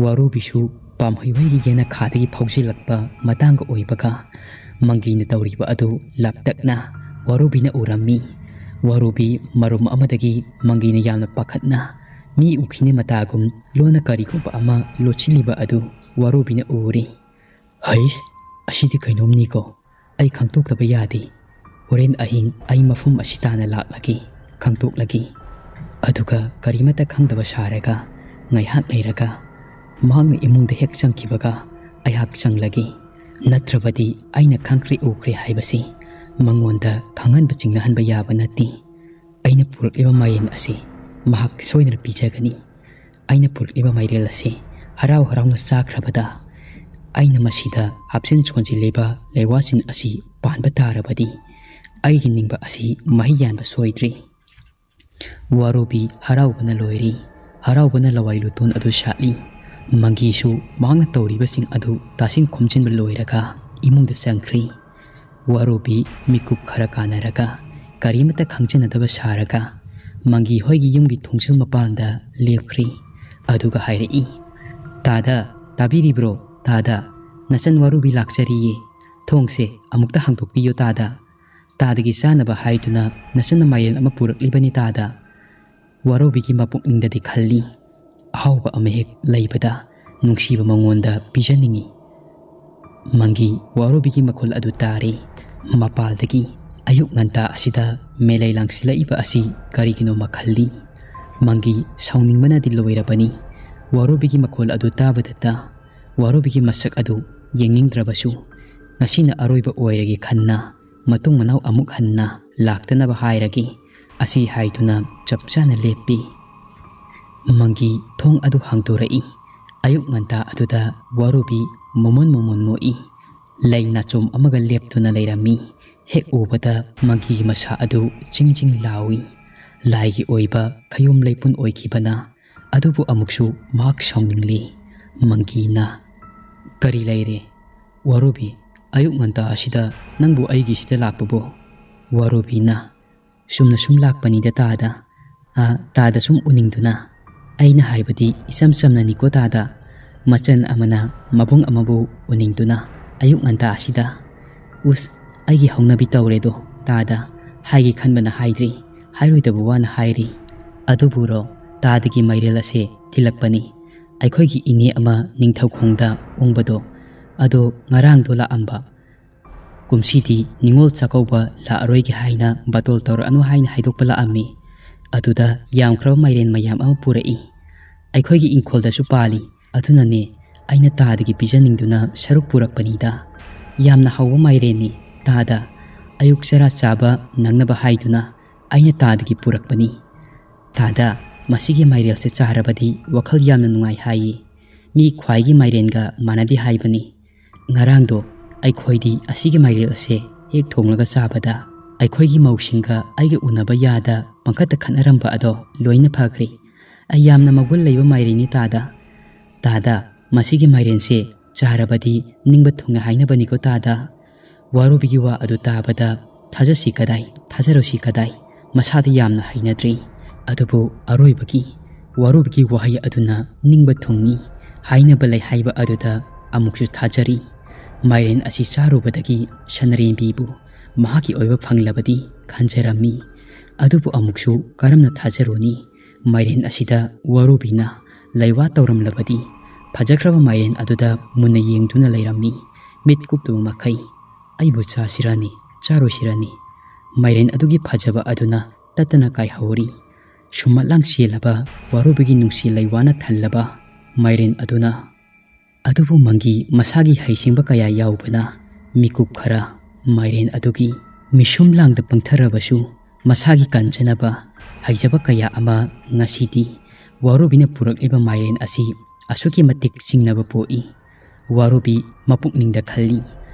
ꯋꯥꯔꯨꯕꯤꯁꯨ ꯄꯥꯝꯍꯩ ꯍꯣꯏꯒꯤ ꯌꯦꯅꯈꯥꯗꯒꯤ ꯐꯥꯎꯖꯤꯜꯂꯛꯄ ꯃꯇꯥꯡꯒ ꯑꯣꯏꯕꯒ ꯃꯪꯒꯤꯅ ꯇꯧꯔꯤꯕ ꯑꯗꯨ ꯂꯥꯞꯇꯛꯅ ꯋꯥꯔꯨꯕꯤꯅ ꯎꯔꯝꯃꯤ꯫ ꯋꯥꯔꯨꯕꯤ ꯃꯔꯨꯝ ꯑꯃꯗꯒꯤ ꯃꯪꯒꯤꯅ ꯌꯥꯝꯅ ꯄꯥꯈꯠꯅ ꯃꯤ ꯎꯈꯤꯅꯤ ꯃꯇꯥꯒꯨꯝ ꯂꯣꯟꯅ ꯀꯔꯤꯒꯨꯝꯕ ꯑꯃ ꯂꯣꯠꯁꯤꯜꯂꯤꯕ ꯑꯗꯨ ꯋꯥꯔꯨꯕꯤꯅ ꯎꯔꯦ꯫ "ꯍꯩꯁ, ꯑꯁꯤꯗꯤ ꯀꯩꯅꯣꯝꯅꯤꯀꯣ꯫ ꯑꯩ ꯈꯪꯗꯣꯛꯇꯕ ꯌꯥꯗꯦ꯫ ꯍꯣꯔꯦꯟ ꯑꯍꯤꯡ ꯑꯩ ꯃꯐꯝ ꯑꯁꯤ ꯇꯥꯟꯅ ꯂꯥꯛꯂꯒꯦ, ꯈꯪꯗꯣꯛꯂꯒꯦ꯫" ꯑꯗꯨꯒ ꯀꯔꯤꯃꯠꯇ ꯈꯪꯗꯕ ꯁꯥꯔꯒ ꯉꯥꯏꯍꯥꯛ ꯂꯩꯔꯒ ꯃꯍꯥꯛꯅ ꯏꯃꯨꯡꯗ ꯍꯦꯛ ꯆꯪꯈꯤꯕꯒ ꯑꯩꯍꯥꯛ ꯆꯪꯂꯒꯦ꯫ ꯅꯠꯇ꯭ꯔꯕꯗꯤ ꯑꯩꯅ ꯈꯪꯈ꯭ꯔꯦ ꯎꯈ꯭ꯔꯦ ꯍꯥꯏꯕꯁꯤ ꯃꯉꯣꯟꯗ ꯈꯪꯍꯟꯕ ꯆꯤꯡꯅꯍꯟꯕ ꯌꯥꯕ ꯅꯠꯇꯦ꯫ ꯑꯩꯅ ꯄꯨꯔꯛꯂꯤꯕ ꯃꯥꯏꯔꯦꯟ ꯑꯁꯤ ꯃꯍꯥꯛ ꯁꯣꯏꯗꯅ ꯄꯤꯖꯒꯅꯤ꯫ ꯑꯩꯅ ꯄꯨꯔꯛꯂꯤꯕ ꯃꯥꯏꯔꯦꯟ ꯑꯁꯤ ꯍꯔꯥꯎ ꯍꯔꯥꯎꯅ ꯆꯥꯈ꯭ꯔꯕꯗ ꯑꯩꯅ ꯃꯁꯤꯗ ꯍꯥꯞꯆꯤꯟ ꯁꯣꯟꯖꯤꯜꯂꯤꯕ ꯂꯩꯋꯥꯁꯤꯡ ꯑꯁꯤ ꯄꯥꯟꯕ ꯇꯥꯔꯕꯗꯤ ꯑꯩꯒꯤ ꯅꯤꯡꯕ ꯑꯁꯤ ꯃꯍꯩ ꯌꯥꯟꯕ ꯁꯣꯏꯗ꯭ꯔꯤ꯫ ꯋꯥꯔꯨꯕꯤ ꯍꯔꯥꯎꯕꯅ ꯂꯣꯏꯔꯤ꯫ ꯍꯔꯥꯎꯕꯅ ꯂꯋꯥꯏ ꯂꯨꯇꯣꯟ ꯑꯗꯨ ꯁꯥꯠꯂꯤ꯫ ꯃꯪꯒꯤꯁꯨ ꯃꯍꯥꯛꯅ ꯇꯧꯔꯤꯕꯁꯤꯡ ꯑꯗꯨ ꯇꯥꯁꯤꯟ ꯈꯣꯝꯖꯤꯟꯕ ꯂꯣꯏꯔꯒ ꯏꯃꯨꯡꯗ ꯆꯪꯈ꯭ꯔꯤ꯫ ꯋꯥꯔꯨꯕꯤ ꯃꯤꯀꯨꯞ ꯈꯔ ꯀꯥꯟꯅꯔꯒ ꯀꯔꯤꯃꯠꯇ ꯈꯪꯖꯅꯗꯕ ꯁꯥꯔꯒ ꯃꯪꯒꯤ ꯍꯣꯏꯒꯤ ꯌꯨꯝꯒꯤ ꯊꯣꯡꯖꯤꯜ ꯃꯄꯥꯟꯗ ꯂꯦꯞꯈ꯭ꯔꯤ꯫ ꯑꯗꯨꯒ ꯍꯥꯏꯔꯛꯏ, "ꯇꯥꯗ, ꯇꯥꯕꯤꯔꯤꯕ꯭ꯔꯣ? ꯇꯥꯗ, ꯅꯆꯟ ꯋꯥꯔꯨꯕꯤ ꯂꯥꯛꯆꯔꯤꯌꯦ꯫ ꯊꯣꯡꯁꯦ ꯑꯃꯨꯛꯇ ꯍꯥꯡꯗꯣꯛꯄꯤꯌꯨ ꯇꯥꯗ꯫ ꯇꯥꯗꯒꯤ ꯆꯥꯅꯕ ꯍꯥꯏꯗꯨꯅ ꯅꯆꯟꯅ ꯃꯥꯏꯔꯦꯟ ꯑꯃ ꯄꯨꯔꯛꯂꯤꯕꯅꯤ ꯇꯥꯗ꯫" ꯋꯥꯔꯧꯕꯤꯒꯤ ꯃꯄꯨꯛꯅꯤꯡꯗꯗꯤ ꯈꯜꯂꯤ, "ꯑꯍꯥꯎꯕ ꯑꯃ ꯍꯦꯛ ꯂꯩꯕꯗ ꯅꯨꯡꯁꯤꯕ ꯃꯉꯣꯟꯗ ꯄꯤꯖꯅꯤꯡꯏ꯫" ꯃꯪꯒꯤ ꯋꯥꯔꯧꯕꯤꯒꯤ ꯃꯈꯣꯜ ꯑꯗꯨ ꯇꯥꯔꯦ꯫ ꯃꯄꯥꯜꯗꯒꯤ ꯑꯌꯨꯛ ꯉꯟꯇꯥ ꯑꯁꯤꯗ ꯃꯦꯂꯩ ꯂꯥꯡꯁꯤꯜꯂꯛꯏꯕ ꯑꯁꯤ ꯀꯔꯤꯒꯤꯅꯣꯃ ꯈꯜꯂꯤ꯫ ꯃꯪꯒꯤ ꯁꯥꯎꯅꯤꯡꯕꯅꯗꯤ ꯂꯣꯏꯔꯕꯅꯤ꯫ ꯋꯥꯔꯧꯕꯤꯒꯤ ꯃꯈꯣꯜ ꯑꯗꯨ ꯇꯥꯕꯗꯇ ꯋꯥꯔꯧꯕꯤꯒꯤ ꯃꯁꯛ ꯑꯗꯨ ꯌꯦꯡꯅꯤꯡꯗ꯭ꯔꯕꯁꯨ, "ꯉꯁꯤꯅ ꯑꯔꯣꯏꯕ ꯑꯣꯏꯔꯒꯦ ꯈꯟꯅ ꯃꯇꯨꯡ ꯃꯅꯥꯎ ꯑꯃꯨꯛ ꯍꯟꯅ ꯂꯥꯛꯇꯅꯕ ꯍꯥꯏꯔꯒꯦ" ꯑꯁꯤ ꯍꯥꯏꯗꯨꯅ ꯆꯞ ꯆꯥꯅ ꯂꯦꯞꯄꯤ꯫ ꯃꯪꯒꯤ ꯊꯣꯡ ꯑꯗꯨ ꯍꯥꯡꯗꯣꯔꯛꯏ꯫ ꯑꯌꯨꯛ ꯉꯟꯇꯥ ꯑꯗꯨꯗ ꯋꯥꯔꯨꯕꯤ ꯃꯣꯃꯣꯟ ꯃꯣꯃꯣꯟ ꯅꯣꯛꯏ꯫ ꯂꯩ ꯅꯥꯆꯣꯝ ꯑꯃꯒ ꯂꯦꯞꯇꯨꯅ ꯂꯩꯔꯝꯃꯤ꯫ ꯍꯦꯛ ꯎꯕꯗ ꯃꯪꯒꯤꯒꯤ ꯃꯁꯥ ꯑꯗꯨ ꯆꯤꯡ ꯆꯤꯡ ꯂꯥꯎꯏ꯫ ꯂꯥꯏꯒꯤ ꯑꯣꯏꯕ ꯈꯌꯣꯝ ꯂꯩꯄꯨꯟ ꯑꯣꯏꯈꯤꯕꯅ꯫ ꯑꯗꯨꯕꯨ ꯑꯃꯨꯛꯁꯨ ꯃꯍꯥꯛ ꯁꯥꯎꯅꯤꯡꯂꯤ꯫ ꯃꯪꯒꯤꯅ, "ꯀꯔꯤ ꯂꯩꯔꯦ? ꯋꯥꯔꯨꯕꯤ, ꯑꯌꯨꯛ ꯉꯟꯇꯥ ꯑꯁꯤꯗ ꯅꯪꯕꯨ ꯑꯩꯒꯤꯁꯤꯗ ꯂꯥꯛꯄꯕꯨ?" ꯋꯥꯔꯨꯕꯤꯅ, "ꯆꯨꯝꯅ ꯁꯨꯝ ꯂꯥꯛꯄꯅꯤꯗ ꯇꯥꯗ꯫ ꯑ, ꯇꯥꯗ ꯁꯨꯝ ꯎꯅꯤꯡꯗꯨꯅ꯫ ꯑꯩꯅ ꯍꯥꯏꯕꯗꯤ ꯏꯆꯝ ꯆꯝꯅꯅꯤꯀꯣ ꯇꯥꯗ꯫ ꯃꯆꯟ ꯑꯃꯅ ꯃꯕꯨꯡ ꯑꯃꯕꯨ ꯎꯅꯤꯡꯗꯨꯅ ꯑꯌꯨꯛ ꯉꯟꯇꯥ ꯑꯁꯤꯗ꯫ ꯎꯁ, ꯑꯩꯒꯤ ꯍꯧꯅꯕꯤ ꯇꯧꯔꯦꯗꯣ ꯇꯥꯗ꯫ ꯍꯥꯏꯒꯦ ꯈꯟꯕꯅ ꯍꯥꯏꯗ꯭ꯔꯤ, ꯍꯥꯏꯔꯣꯏꯗꯕ ꯋꯥꯅ ꯍꯥꯏꯔꯤ꯫ ꯑꯗꯨꯕꯨꯔꯣ, ꯇꯥꯗꯒꯤ ꯃꯥꯏꯔꯦꯜ ꯑꯁꯦ ꯊꯤꯜꯂꯛꯄꯅꯤ꯫ ꯑꯩꯈꯣꯏꯒꯤ ꯏꯅꯦ ꯑꯃ ꯅꯤꯡꯊꯧꯈꯣꯡꯗ ꯎꯪꯕꯗꯣ, ꯑꯗꯣ ꯉꯔꯥꯡꯗꯣ ꯂꯥꯛꯑꯝꯕ꯫ ꯀꯨꯝꯁꯤꯗꯤ ꯅꯤꯉꯣꯜ ꯆꯥꯛꯀꯧꯕ ꯂꯥꯛꯑꯔꯣꯏꯒꯦ ꯍꯥꯏꯅ ꯕꯥꯇꯣꯜ ꯇꯧꯔꯛꯑꯅꯨ ꯍꯥꯏꯅ ꯍꯥꯏꯗꯣꯛꯄ ꯂꯥꯛꯑꯝꯃꯤ꯫ ꯑꯗꯨꯗ ꯌꯥꯝꯈ꯭ꯔꯕ ꯃꯥꯏꯔꯦꯟ ꯃꯌꯥꯝ ꯑꯃ ꯄꯨꯔꯛꯏ꯫ "ꯑꯩꯈꯣꯏꯒꯤ ꯏꯪꯈꯣꯜꯗꯁꯨ ꯄꯥꯜꯂꯤ, ꯑꯗꯨꯅꯅꯦ ꯑꯩꯅ ꯇꯥꯗꯒꯤ ꯄꯤꯖꯅꯤꯡꯗꯨꯅ ꯁꯔꯨꯛ ꯄꯨꯔꯛꯄꯅꯤꯗ꯫ ꯌꯥꯝꯅ ꯍꯥꯎꯕ ꯃꯥꯏꯔꯦꯟꯅꯤ꯫ ꯇꯥꯗ ꯑꯌꯨꯛ ꯆꯔꯥ ꯆꯥꯕ ꯅꯪꯅꯕ ꯍꯥꯏꯗꯨꯅ ꯑꯩꯅ ꯇꯥꯗꯒꯤ ꯄꯨꯔꯛꯄꯅꯤ꯫ ꯇꯥꯗ, ꯃꯁꯤꯒꯤ ꯃꯥꯏꯔꯦꯜꯁꯦ ꯆꯥꯔꯕꯗꯤ ꯋꯥꯈꯜ ꯌꯥꯝꯅ ꯅꯨꯡꯉꯥꯏ ꯍꯥꯏꯌꯦ꯫ ꯃꯤ ꯈ꯭ꯋꯥꯏꯒꯤ ꯃꯥꯏꯔꯦꯟꯒ ꯃꯥꯟꯅꯗꯦ ꯍꯥꯏꯕꯅꯤ꯫ ꯉꯔꯥꯡꯗꯣ ꯑꯩꯈꯣꯏꯗꯤ ꯑꯁꯤꯒꯤ ꯃꯥꯏꯔꯦꯜ ꯑꯁꯦ ꯍꯦꯛ ꯊꯣꯡꯂꯒ ꯆꯥꯕꯗ ꯑꯩꯈꯣꯏꯒꯤ ꯃꯧꯁꯤꯡꯒ ꯑꯩꯒ ꯎꯅꯕ ꯌꯥꯗ ꯄꯪꯈꯠꯇ ꯈꯠꯅꯔꯝꯕ ꯑꯗꯣ ꯂꯣꯏꯅ ꯐꯈ꯭ꯔꯦ꯫ ꯑꯩ ꯌꯥꯝꯅ ꯃꯒꯨꯟ ꯂꯩꯕ ꯃꯥꯏꯔꯦꯟꯅꯤ ꯇꯥꯗ꯫ ꯇꯥꯗ, ꯃꯁꯤꯒꯤ ꯃꯥꯏꯔꯦꯟꯁꯦ ꯆꯥꯔꯕꯗꯤ ꯅꯤꯡꯕ ꯊꯨꯡꯉꯦ ꯍꯥꯏꯅꯕꯅꯤꯀꯣ ꯇꯥꯗ꯫ ꯋꯥꯔꯨꯕꯤꯒꯤ ꯋꯥ ꯑꯗꯨ ꯇꯥꯕꯗ ꯊꯥꯖꯁꯤ ꯀꯗꯥꯏ, ꯊꯥꯖꯔꯣꯏꯁꯤ ꯀꯗꯥꯏ, ꯃꯁꯥꯗ ꯌꯥꯝꯅ ꯍꯩꯅꯗ꯭ꯔꯤ꯫ ꯑꯗꯨꯕꯨ ꯑꯔꯣꯏꯕꯒꯤ ꯋꯥꯔꯨꯕꯤꯒꯤ ꯋꯥꯍꯩ ꯑꯗꯨꯅ ꯅꯤꯡꯕ ꯊꯨꯡꯉꯤ ꯍꯥꯏꯅꯕ ꯂꯩ ꯍꯥꯏꯕ ꯑꯗꯨꯗ ꯑꯃꯨꯛꯁꯨ ꯊꯥꯖꯔꯤ꯫ ꯃꯥꯏꯔꯦꯟ ꯑꯁꯤ ꯆꯥꯔꯨꯕꯗꯒꯤ ꯁꯅꯔꯦꯝꯕꯤꯕꯨ ꯃꯍꯥꯛꯀꯤ ꯑꯣꯏꯕ ꯐꯪꯂꯕꯗꯤ ꯈꯟꯖꯔꯝꯃꯤ꯫ ꯑꯗꯨꯕꯨ ꯑꯃꯨꯛꯁꯨ ꯀꯔꯝꯅ ꯊꯥꯖꯔꯨꯅꯤ? ꯃꯥꯏꯔꯦꯟ ꯑꯁꯤꯗ ꯋꯥꯔꯨꯕꯤꯅ ꯂꯩꯋꯥ ꯇꯧꯔꯝꯂꯕꯗꯤ? ꯐꯖꯈ꯭ꯔꯕ ꯃꯥꯏꯔꯦꯟ ꯑꯗꯨꯗ ꯃꯨꯟꯅ ꯌꯦꯡꯗꯨꯅ ꯂꯩꯔꯝꯃꯤ, ꯃꯤꯠ ꯀꯨꯞꯇꯕ ꯃꯈꯩ꯫ "ꯑꯩꯕꯨ ꯆꯥꯁꯤꯔꯅꯤ, ꯆꯥꯔꯣꯏꯁꯤꯔꯅꯤ?" ꯃꯥꯏꯔꯦꯟ ꯑꯗꯨꯒꯤ ꯐꯖꯕ ꯑꯗꯨꯅ ꯇꯠꯇꯅ ꯀꯥꯏꯍꯧꯔꯤ꯫ ꯁꯨꯝꯃꯠꯂꯥꯡ ꯆꯦꯜꯂꯕ ꯋꯥꯔꯨꯕꯤꯒꯤ ꯅꯨꯡꯁꯤ ꯂꯩꯋꯥꯅ ꯊꯜꯂꯕ ꯃꯥꯏꯔꯦꯟ ꯑꯗꯨꯅ꯫ ꯑꯗꯨꯕꯨ ꯃꯪꯒꯤ ꯃꯁꯥꯒꯤ ꯍꯩꯁꯤꯡꯕ ꯀꯌꯥ ꯌꯥꯎꯕꯅ ꯃꯤꯀꯨꯞ ꯈꯔ ꯃꯥꯏꯔꯦꯟ ꯑꯗꯨꯒꯤ ꯃꯤꯁꯨꯝ ꯂꯥꯡꯗ ꯄꯪꯊꯔꯕꯁꯨ, ꯃꯁꯥꯒꯤ ꯀꯟꯖꯅꯕ ꯍꯩꯖꯕ ꯀꯌꯥ ꯑꯃ ꯉꯁꯤꯗꯤ ꯋꯥꯔꯨꯕꯤꯅ ꯄꯨꯔꯛꯂꯤꯕ ꯃꯥꯏꯔꯦꯟ ꯑꯁꯤ ꯑꯁꯨꯛꯀꯤ ꯃꯇꯤꯛ ꯆꯤꯡꯅꯕ ꯄꯣꯛꯏ꯫ ꯋꯥꯔꯨꯕꯤ ꯃꯄꯨꯛꯅꯤꯡꯗ ꯈꯜꯂꯤ꯫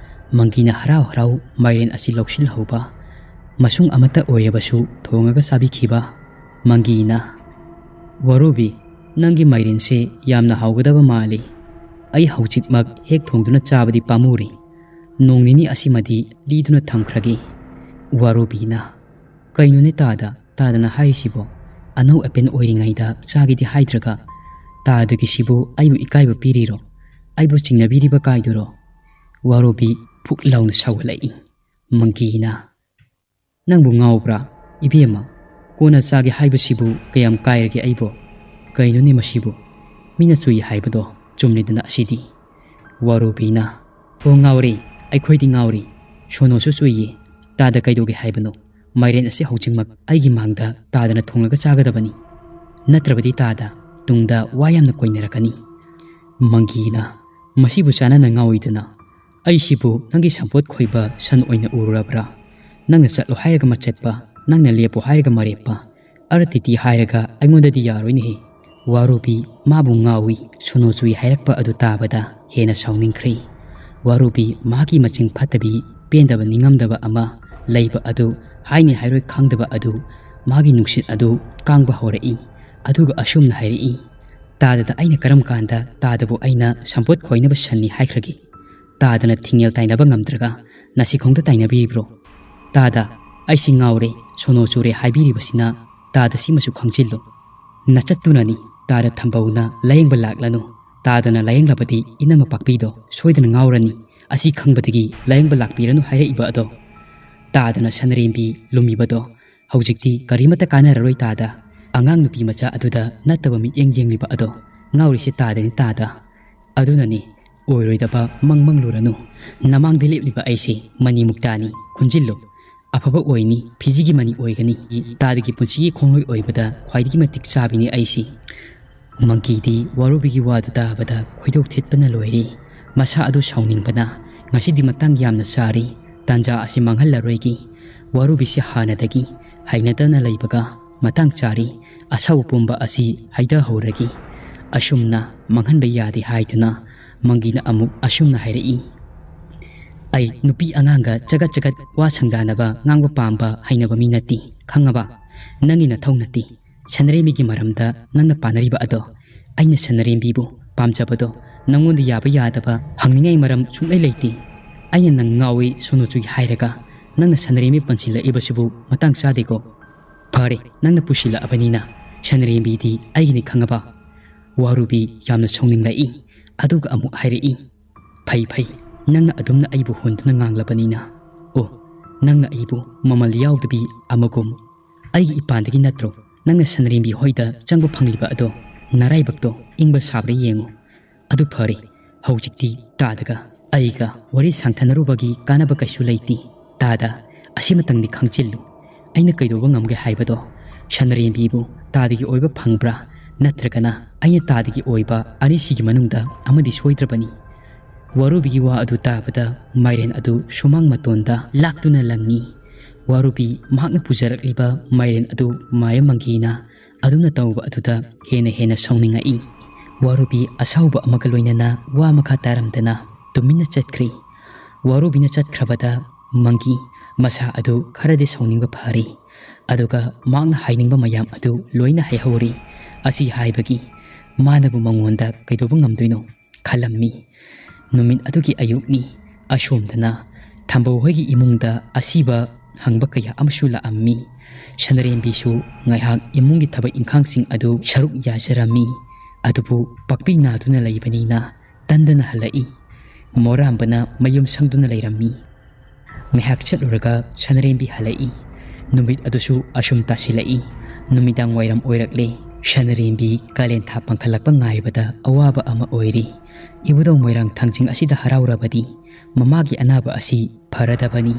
ꯃꯪꯒꯤꯅ ꯍꯔꯥꯎ ꯍꯔꯥꯎ ꯃꯥꯏꯔꯦꯟ ꯑꯁꯤ ꯂꯧꯁꯤꯜꯍꯧꯕ, ꯃꯁꯨꯡ ꯑꯃꯠꯇ ꯑꯣꯏꯔꯕꯁꯨ ꯊꯣꯡꯉꯒ ꯆꯥꯕꯤꯈꯤꯕ꯫ ꯃꯪꯒꯤꯅ, "ꯋꯥꯔꯨꯕꯤ, ꯅꯪꯒꯤ ꯃꯥꯏꯔꯦꯟꯁꯦ ꯌꯥꯝꯅ ꯍꯥꯎꯒꯗꯕ ꯃꯥꯜꯂꯤ꯫ ꯑꯩ ꯍꯧꯖꯤꯛꯃꯛ ꯍꯦꯛ ꯊꯣꯡꯗꯨꯅ ꯆꯥꯕꯗꯤ ꯄꯥꯝꯃꯨꯔꯦ꯫ ꯅꯣꯡ ꯅꯤꯅꯤ ꯑꯁꯤꯃꯗꯤ ꯂꯤꯗꯨꯅ ꯊꯝꯈ꯭ꯔꯒꯦ꯫" ꯋꯥꯔꯨꯕꯤꯅ, "ꯀꯩꯅꯣꯅꯦ ꯇꯥꯗ, ꯇꯥꯗꯅ ꯍꯥꯏꯔꯤꯁꯤꯕꯣ? ꯑꯅꯧ ꯑꯄꯦꯟ ꯑꯣꯏꯔꯤꯉꯩꯗ ꯆꯥꯒꯦꯗꯤ ꯍꯥꯏꯗ꯭ꯔꯒ ꯇꯥꯗꯒꯤꯁꯤꯕꯨ ꯑꯩꯕꯨ ꯏꯀꯥꯏꯕ ꯄꯤꯔꯤꯔꯣ? ꯑꯩꯕꯨ ꯆꯤꯡꯅꯕꯤꯔꯤꯕ ꯀꯥꯏꯗꯨꯔꯣ?" ꯋꯥꯔꯨꯕꯤ ꯐꯨꯛ ꯂꯥꯎꯅ ꯁꯥꯎꯒꯠꯂꯛꯏ꯫ ꯃꯪꯒꯤꯅ, "ꯅꯪꯕꯨ ꯉꯥꯎꯕ꯭ꯔꯥ? ꯏꯕꯦꯝꯃ, ꯀꯣꯟꯅ ꯆꯥꯒꯦ ꯍꯥꯏꯕꯁꯤꯕꯨ ꯀꯌꯥꯝ ꯀꯥꯏꯔꯒꯦ ꯑꯩꯕꯣ? ꯀꯩꯅꯣꯅꯦ ꯃꯁꯤꯕꯨ? ꯃꯤꯅ ꯆꯨꯏ ꯍꯥꯏꯕꯗꯣ ꯆꯨꯝꯂꯤꯗꯅ ꯑꯁꯤꯗꯤ?" ꯋꯥꯔꯨꯕꯤꯅ, "ꯑꯣ ꯉꯥꯎꯔꯦ, ꯑꯩꯈꯣꯏꯗꯤ ꯉꯥꯎꯔꯦ꯫ ꯁꯣꯅꯣꯁꯨ ꯆꯨꯏꯌꯦ꯫ ꯇꯥꯗ ꯀꯩꯗꯧꯒꯦ ꯍꯥꯏꯕꯅꯣ? ꯃꯥꯏꯔꯦꯟ ꯑꯁꯤ ꯍꯧꯖꯤꯛꯃꯛ ꯑꯩꯒꯤ ꯃꯥꯡꯗ ꯇꯥꯗꯅ ꯊꯣꯡꯂꯒ ꯆꯥꯒꯗꯕꯅꯤ꯫ ꯅꯠꯇ꯭ꯔꯕꯗꯤ ꯇꯥꯗ ꯇꯨꯡꯗ ꯋꯥ ꯌꯥꯝꯅ ꯀꯣꯏꯅꯔꯛꯀꯅꯤ꯫ ꯃꯪꯒꯤꯅ ꯃꯁꯤꯕꯨ ꯆꯥꯅꯅ ꯉꯥꯎꯏꯗꯅ, "ꯑꯩꯁꯤꯕꯨ ꯅꯪꯒꯤ ꯁꯝꯄꯣꯠ ꯈꯣꯏꯕ ꯁꯟ ꯑꯣꯏꯅ ꯎꯔꯨꯔꯕ꯭ꯔꯥ? ꯅꯪꯅ ꯆꯠꯂꯣ ꯍꯥꯏꯔꯒ ꯃꯆꯠꯄ, ꯅꯪꯅ ꯂꯦꯞꯄꯣ ꯍꯥꯏꯔꯒ ꯃꯔꯦꯞꯄ, ꯑꯔꯇꯤꯇꯤ ꯍꯥꯏꯔꯒ ꯑꯩꯉꯣꯟꯗꯗꯤ ꯌꯥꯔꯣꯏꯅꯦꯍꯦ꯫" ꯋꯥꯔꯨꯕꯤ ꯃꯥꯕꯨ ꯉꯥꯎꯏ, ꯁꯣꯅꯣ ꯆꯨꯏ ꯍꯥꯏꯔꯛꯄ ꯑꯗꯨ ꯇꯥꯕꯗ ꯍꯦꯟꯅ ꯁꯥꯎꯅꯤꯡꯈ꯭ꯔꯦ꯫ ꯋꯥꯔꯨꯕꯤ ꯃꯍꯥꯛꯀꯤ ꯃꯆꯤꯡ ꯐꯠꯇꯕꯤ, ꯄꯦꯟꯗꯕ ꯅꯤꯡꯉꯝꯗꯕ ꯑꯃ ꯂꯩꯕ ꯑꯗꯨ ꯍꯥꯏꯅꯤ ꯍꯥꯏꯔꯣꯏ ꯈꯪꯗꯕ ꯑꯗꯨ ꯃꯥꯒꯤ ꯅꯨꯡꯁꯤꯠ ꯑꯗꯨ ꯀꯥꯡꯕ ꯍꯧꯔꯛꯏ꯫ ꯑꯗꯨꯒ ꯑꯁꯨꯝꯅ ꯍꯥꯏꯔꯛꯏ, "ꯇꯥꯗꯗ ꯑꯩꯅ ꯀꯔꯝ ꯀꯥꯟꯗ ꯇꯥꯗꯕꯨ ꯑꯩꯅ ꯁꯝꯄꯣꯠ ꯈꯣꯏꯅꯕ ꯁꯟꯅꯤ ꯍꯥꯏꯈ꯭ꯔꯒꯦ? ꯇꯥꯗꯅ ꯊꯤꯡꯉꯦꯜ ꯇꯥꯏꯅꯕ ꯉꯝꯗ꯭ꯔꯒ ꯅꯥꯁꯤꯈꯣꯡꯗ ꯇꯥꯏꯅꯕꯤꯔꯤꯕ꯭ꯔꯣ? ꯇꯥꯗ, ꯑꯩꯁꯤ ꯉꯥꯎꯔꯦ, ꯁꯣꯅꯣ ꯆꯨꯔꯦ ꯍꯥꯏꯕꯤꯔꯤꯕꯁꯤꯅ ꯇꯥꯗ ꯁꯤꯃꯁꯨ ꯈꯪꯖꯤꯜꯂꯨ꯫ ꯅꯆꯠꯇꯨꯅꯅꯤ ꯇꯥꯗ ꯊꯝꯕꯧꯅ ꯂꯥꯌꯦꯡꯕ ꯂꯥꯛꯂꯅꯨ꯫ ꯇꯥꯗꯅ ꯂꯥꯌꯦꯡꯂꯕꯗꯤ ꯏꯅꯝꯃ ꯄꯥꯛꯄꯤꯗꯣ ꯁꯣꯏꯗꯅ ꯉꯥꯎꯔꯅꯤ꯫ ꯑꯁꯤ ꯈꯪꯕꯗꯒꯤ ꯂꯥꯌꯦꯡꯕ ꯂꯥꯛꯄꯤꯔꯅꯨ ꯍꯥꯏꯔꯛꯏꯕ ꯑꯗꯣ꯫" ꯇꯥꯗꯅ ꯁꯅꯔꯦꯝꯕꯤ ꯂꯨꯝꯃꯤꯕꯗꯣ ꯍꯧꯖꯤꯛꯇꯤ ꯀꯔꯤꯃꯠꯇ ꯀꯥꯟꯅꯔꯔꯣꯏ ꯇꯥꯗ꯫ ꯑꯉꯥꯡ ꯅꯨꯄꯤ ꯃꯆꯥ ꯑꯗꯨꯗ ꯅꯠꯇꯕ ꯃꯤꯠꯌꯦꯡ ꯌꯦꯡꯂꯤꯕ ꯑꯗꯣ ꯉꯥꯎꯔꯤꯁꯦ ꯇꯥꯗꯅꯤ ꯇꯥꯗ꯫ ꯑꯗꯨꯅꯅꯤ ꯑꯣꯏꯔꯣꯏꯗꯕ ꯃꯪ ꯃꯪꯂꯨꯔꯅꯨ꯫ ꯅꯃꯥꯡꯗ ꯂꯦꯞꯂꯤꯕ ꯑꯩꯁꯦ ꯃꯅꯤ ꯃꯨꯛꯇꯥꯅꯤ꯫ ꯈꯨꯟꯖꯤꯜꯂꯨ꯫ ꯑꯐꯕ ꯑꯣꯏꯅꯤ, ꯐꯤꯖꯤꯒꯤ ꯃꯅꯤ ꯑꯣꯏꯒꯅꯤ꯫ ꯇꯥꯗꯒꯤ ꯄꯨꯟꯁꯤꯒꯤ ꯈꯣꯡꯂꯣꯏ ꯑꯣꯏꯕꯗ ꯈ꯭ꯋꯥꯏꯗꯒꯤ ꯃꯇꯤꯛ ꯆꯥꯕꯤꯅꯤ ꯑꯩꯁꯤ꯫ ꯃꯪꯀꯤꯗꯤ ꯋꯥꯔꯨꯕꯤꯒꯤ ꯋꯥꯗꯨ ꯇꯥꯕꯗ ꯈꯣꯏꯗꯧ ꯊꯤꯠꯄꯅ ꯂꯣꯏꯔꯦ꯫ ꯃꯁꯥ ꯑꯗꯨ ꯁꯥꯎꯅꯤꯡꯕꯅ, "ꯉꯁꯤꯗꯤ ꯃꯇꯥꯡ ꯌꯥꯝꯅ ꯆꯥꯔꯤ, ꯇꯥꯟꯖꯥ ꯑꯁꯤ ꯃꯥꯡꯍꯜꯂꯔꯣꯏꯒꯦ꯫ ꯋꯥꯔꯨꯕꯤꯁꯤ ꯍꯥꯟꯅꯗꯒꯤ ꯍꯩꯅꯗꯅ ꯂꯩꯕꯒ ꯃꯇꯥꯡ ꯆꯥꯔꯤ, ꯑꯁꯥꯎꯕ ꯄꯨꯝꯕ ꯑꯁꯤ ꯍꯩꯊꯍꯧꯔꯒꯦ꯫" ꯑꯁꯨꯝꯅ ꯃꯥꯡꯍꯟꯕ ꯌꯥꯗꯦ ꯍꯥꯏꯗꯨꯅ ꯃꯪꯒꯤꯅ ꯑꯃꯨꯛ ꯑꯁꯨꯝꯅ ꯍꯥꯏꯔꯛꯏ, "ꯑꯩ ꯅꯨꯄꯤ ꯑꯉꯥꯡꯒ ꯆꯒꯠ ꯆꯒꯠ ꯋꯥ ꯁꯪꯗꯥꯅꯕ ꯉꯥꯡꯕ ꯄꯥꯝꯕ ꯍꯩꯅꯕ ꯃꯤ ꯅꯠꯇꯦ, ꯈꯪꯉꯕ? ꯅꯪꯒꯤ ꯅꯊꯧ ꯅꯠꯇꯦ꯫ ꯁꯅꯔꯦꯝꯕꯤꯒꯤ ꯃꯔꯝꯗ ꯅꯪꯅ ꯄꯥꯅꯔꯤꯕ ꯑꯗꯣ, ꯑꯩꯅ ꯁꯅꯔꯦꯝꯕꯤꯕꯨ ꯄꯥꯝꯖꯕꯗꯣ ꯅꯪꯉꯣꯟꯗ ꯌꯥꯕ ꯌꯥꯗꯕ ꯍꯪꯅꯤꯡꯉꯥꯏ ꯃꯔꯝ ꯁꯨꯡꯂꯩ ꯂꯩꯇꯦ꯫ ꯑꯩꯅ ꯅꯪ ꯉꯥꯎꯏ, ꯁꯣꯅꯣ ꯆꯨꯏ ꯍꯥꯏꯔꯒ ꯅꯪꯅ ꯁꯅꯔꯦꯝꯕꯤ ꯄꯟꯁꯤꯜꯂꯛꯏꯕꯁꯤꯕꯨ ꯃꯇꯥꯡ ꯆꯥꯗꯦꯀꯣ꯫ ꯐꯔꯦ, ꯅꯪꯅ ꯄꯨꯁꯤꯜꯂꯛꯑꯕꯅꯤꯅ ꯁꯅꯔꯦꯝꯕꯤꯗꯤ ꯑꯩꯒꯤꯅꯤ, ꯈꯪꯉꯕ?" ꯋꯥꯔꯨꯕꯤ ꯌꯥꯝꯅ ꯁꯥꯎꯅꯤꯡꯂꯛꯏ꯫ ꯑꯗꯨꯒ ꯑꯃꯨꯛ ꯍꯥꯏꯔꯛꯏ, "ꯐꯩ, ꯐꯩ, ꯅꯪꯅ ꯑꯗꯨꯝꯅ ꯑꯩꯕꯨ ꯍꯨꯟꯗꯨꯅ ꯉꯥꯡꯂꯕꯅꯤꯅ꯫ ꯑꯣ, ꯅꯪꯅ ꯑꯩꯕꯨ ꯃꯃꯜ ꯌꯥꯎꯗꯕꯤ ꯑꯃꯒꯨꯝ꯫ ꯑꯩꯒꯤ ꯏꯄꯥꯟꯗꯒꯤ ꯅꯠꯇ꯭ꯔꯣ ꯅꯪꯅ ꯁꯅꯔꯦꯝꯕꯤ ꯍꯣꯏꯗ ꯆꯪꯕ ꯐꯪꯂꯤꯕ ꯑꯗꯣ? ꯅꯔꯥꯏꯕꯛꯇꯣ ꯏꯪꯕ ꯁꯥꯕ꯭ꯔꯥ ꯌꯦꯡꯉꯨ꯫ ꯑꯗꯨ ꯐꯔꯦ, ꯍꯧꯖꯤꯛꯇꯤ ꯇꯥꯗꯒ ꯑꯩꯒ ꯋꯥꯔꯤ ꯁꯥꯡꯊꯅꯔꯨꯕꯒꯤ ꯀꯥꯟꯅꯕ ꯀꯩꯁꯨ ꯂꯩꯇꯦ꯫ ꯇꯥꯗ, ꯑꯁꯤꯃꯇꯪꯗꯤ ꯈꯪꯖꯤꯜꯂꯨ, ꯑꯩꯅ ꯀꯩꯗꯧꯕ ꯉꯝꯒꯦ ꯍꯥꯏꯕꯗꯣ? ꯁꯅꯔꯦꯝꯕꯤꯕꯨ ꯇꯥꯗꯒꯤ ꯑꯣꯏꯕ ꯐꯪꯕ꯭ꯔꯥ? ꯅꯠꯇ꯭ꯔꯒꯅ ꯑꯩꯅ ꯇꯥꯗꯒꯤ ꯑꯣꯏꯕ ꯑꯅꯤꯁꯤꯒꯤ ꯃꯅꯨꯡꯗ ꯑꯃꯗꯤ ꯁꯣꯏꯗ꯭ꯔꯕꯅꯤ꯫ ꯋꯥꯔꯨꯕꯤꯒꯤ ꯋꯥ ꯑꯗꯨ ꯇꯥꯕꯗ ꯃꯥꯏꯔꯦꯟ ꯑꯗꯨ ꯁꯨꯃꯥꯡ ꯃꯇꯣꯟꯗ ꯂꯥꯛꯇꯨꯅ ꯂꯪꯉꯤ꯫ ꯋꯥꯔꯨꯕꯤ ꯃꯍꯥꯛꯅ ꯄꯨꯖꯔꯛꯂꯤꯕ ꯃꯥꯏꯔꯦꯟ ꯑꯗꯨ ꯃꯥꯌ ꯃꯪꯒꯤꯅ ꯑꯗꯨꯝꯅ ꯇꯧꯕ ꯑꯗꯨꯗ ꯍꯦꯟꯅ ꯍꯦꯟꯅ ꯁꯥꯎꯅꯤꯡꯉꯛꯏ꯫ ꯋꯥꯔꯨꯕꯤ ꯑꯁꯥꯎꯕ ꯑꯃꯒ ꯂꯣꯏꯅꯅ ꯋꯥ ꯃꯈꯥ ꯇꯥꯔꯝꯗꯅ ꯇꯨꯃꯤꯟꯅ ꯆꯠꯈ꯭ꯔꯤ꯫ ꯋꯥꯔꯨꯕꯤꯅ ꯆꯠꯈ꯭ꯔꯕꯗ ꯃꯪꯒꯤ ꯃꯁꯥ ꯑꯗꯨ ꯈꯔꯗꯤ ꯁꯥꯎꯅꯤꯡꯕ ꯐꯔꯤ꯫ ꯑꯗꯨꯒ ꯃꯍꯥꯛꯅ ꯍꯥꯏꯅꯤꯡꯕ ꯃꯌꯥꯝ ꯑꯗꯨ ꯂꯣꯏꯅ ꯍꯥꯏꯍꯧꯔꯤ꯫ ꯑꯁꯤ ꯍꯥꯏꯕꯒꯤ ꯃꯥꯅꯕꯨ ꯃꯉꯣꯟꯗ ꯀꯩꯗꯧꯕ ꯉꯝꯗꯣꯏꯅꯣ ꯈꯜꯂꯝꯃꯤ꯫ ꯅꯨꯃꯤꯠ ꯑꯗꯨꯒꯤ ꯑꯌꯨꯛꯅꯤ꯫ ꯑꯁꯣꯝꯗꯅ ꯊꯝꯕꯧ ꯍꯣꯏꯒꯤ ꯏꯃꯨꯡꯗ ꯑꯁꯤꯕ ꯍꯪꯕ ꯀꯌꯥ ꯑꯃꯁꯨ ꯂꯥꯛꯑꯝꯃꯤ꯫ ꯁꯅꯔꯦꯝꯕꯤꯁꯨ ꯉꯥꯏꯍꯥꯛ ꯏꯃꯨꯡꯒꯤ ꯊꯕꯛ ꯏꯪꯈꯥꯡꯁꯤꯡ ꯑꯗꯨ ꯁꯔꯨꯛ ꯌꯥꯖꯔꯝꯃꯤ꯫ ꯑꯗꯨꯕꯨ ꯄꯥꯛꯄꯤ ꯅꯥꯗꯨꯅ ꯂꯩꯕꯅꯤꯅ ꯇꯟꯗꯅ ꯍꯜꯂꯛꯏ꯫ ꯃꯣꯔꯥꯝꯕꯅ ꯃꯌꯨꯝ ꯁꯪꯗꯨꯅ ꯂꯩꯔꯝꯃꯤ꯫ ꯉꯥꯏꯍꯥꯛ ꯆꯠꯂꯨꯔꯒ ꯁꯅꯔꯦꯝꯕꯤ ꯍꯜꯂꯛꯏ꯫ ꯅꯨꯃꯤꯠ ꯑꯗꯨꯁꯨ ꯑꯁꯨꯝ ꯇꯥꯁꯤꯜꯂꯛꯏ꯫ ꯅꯨꯃꯤꯗꯥꯡ ꯋꯥꯏꯔꯝ ꯑꯣꯏꯔꯛꯂꯦ꯫ ꯁꯅꯔꯦꯝꯕꯤ ꯀꯥꯂꯦꯟ ꯊꯥ ꯄꯥꯡꯈꯠꯂꯛꯄ ꯉꯥꯏꯕꯗ ꯑꯋꯥꯕ ꯑꯃ ꯑꯣꯏꯔꯤ꯫ ꯏꯕꯨꯙꯧ ꯃꯣꯏꯔꯥꯡ ꯊꯥꯡꯖꯤꯡ ꯑꯁꯤꯗ ꯍꯔꯥꯎꯔꯕꯗꯤ ꯃꯃꯥꯒꯤ ꯑꯅꯥꯕ ꯑꯁꯤ ꯐꯔꯗꯕꯅꯤ꯫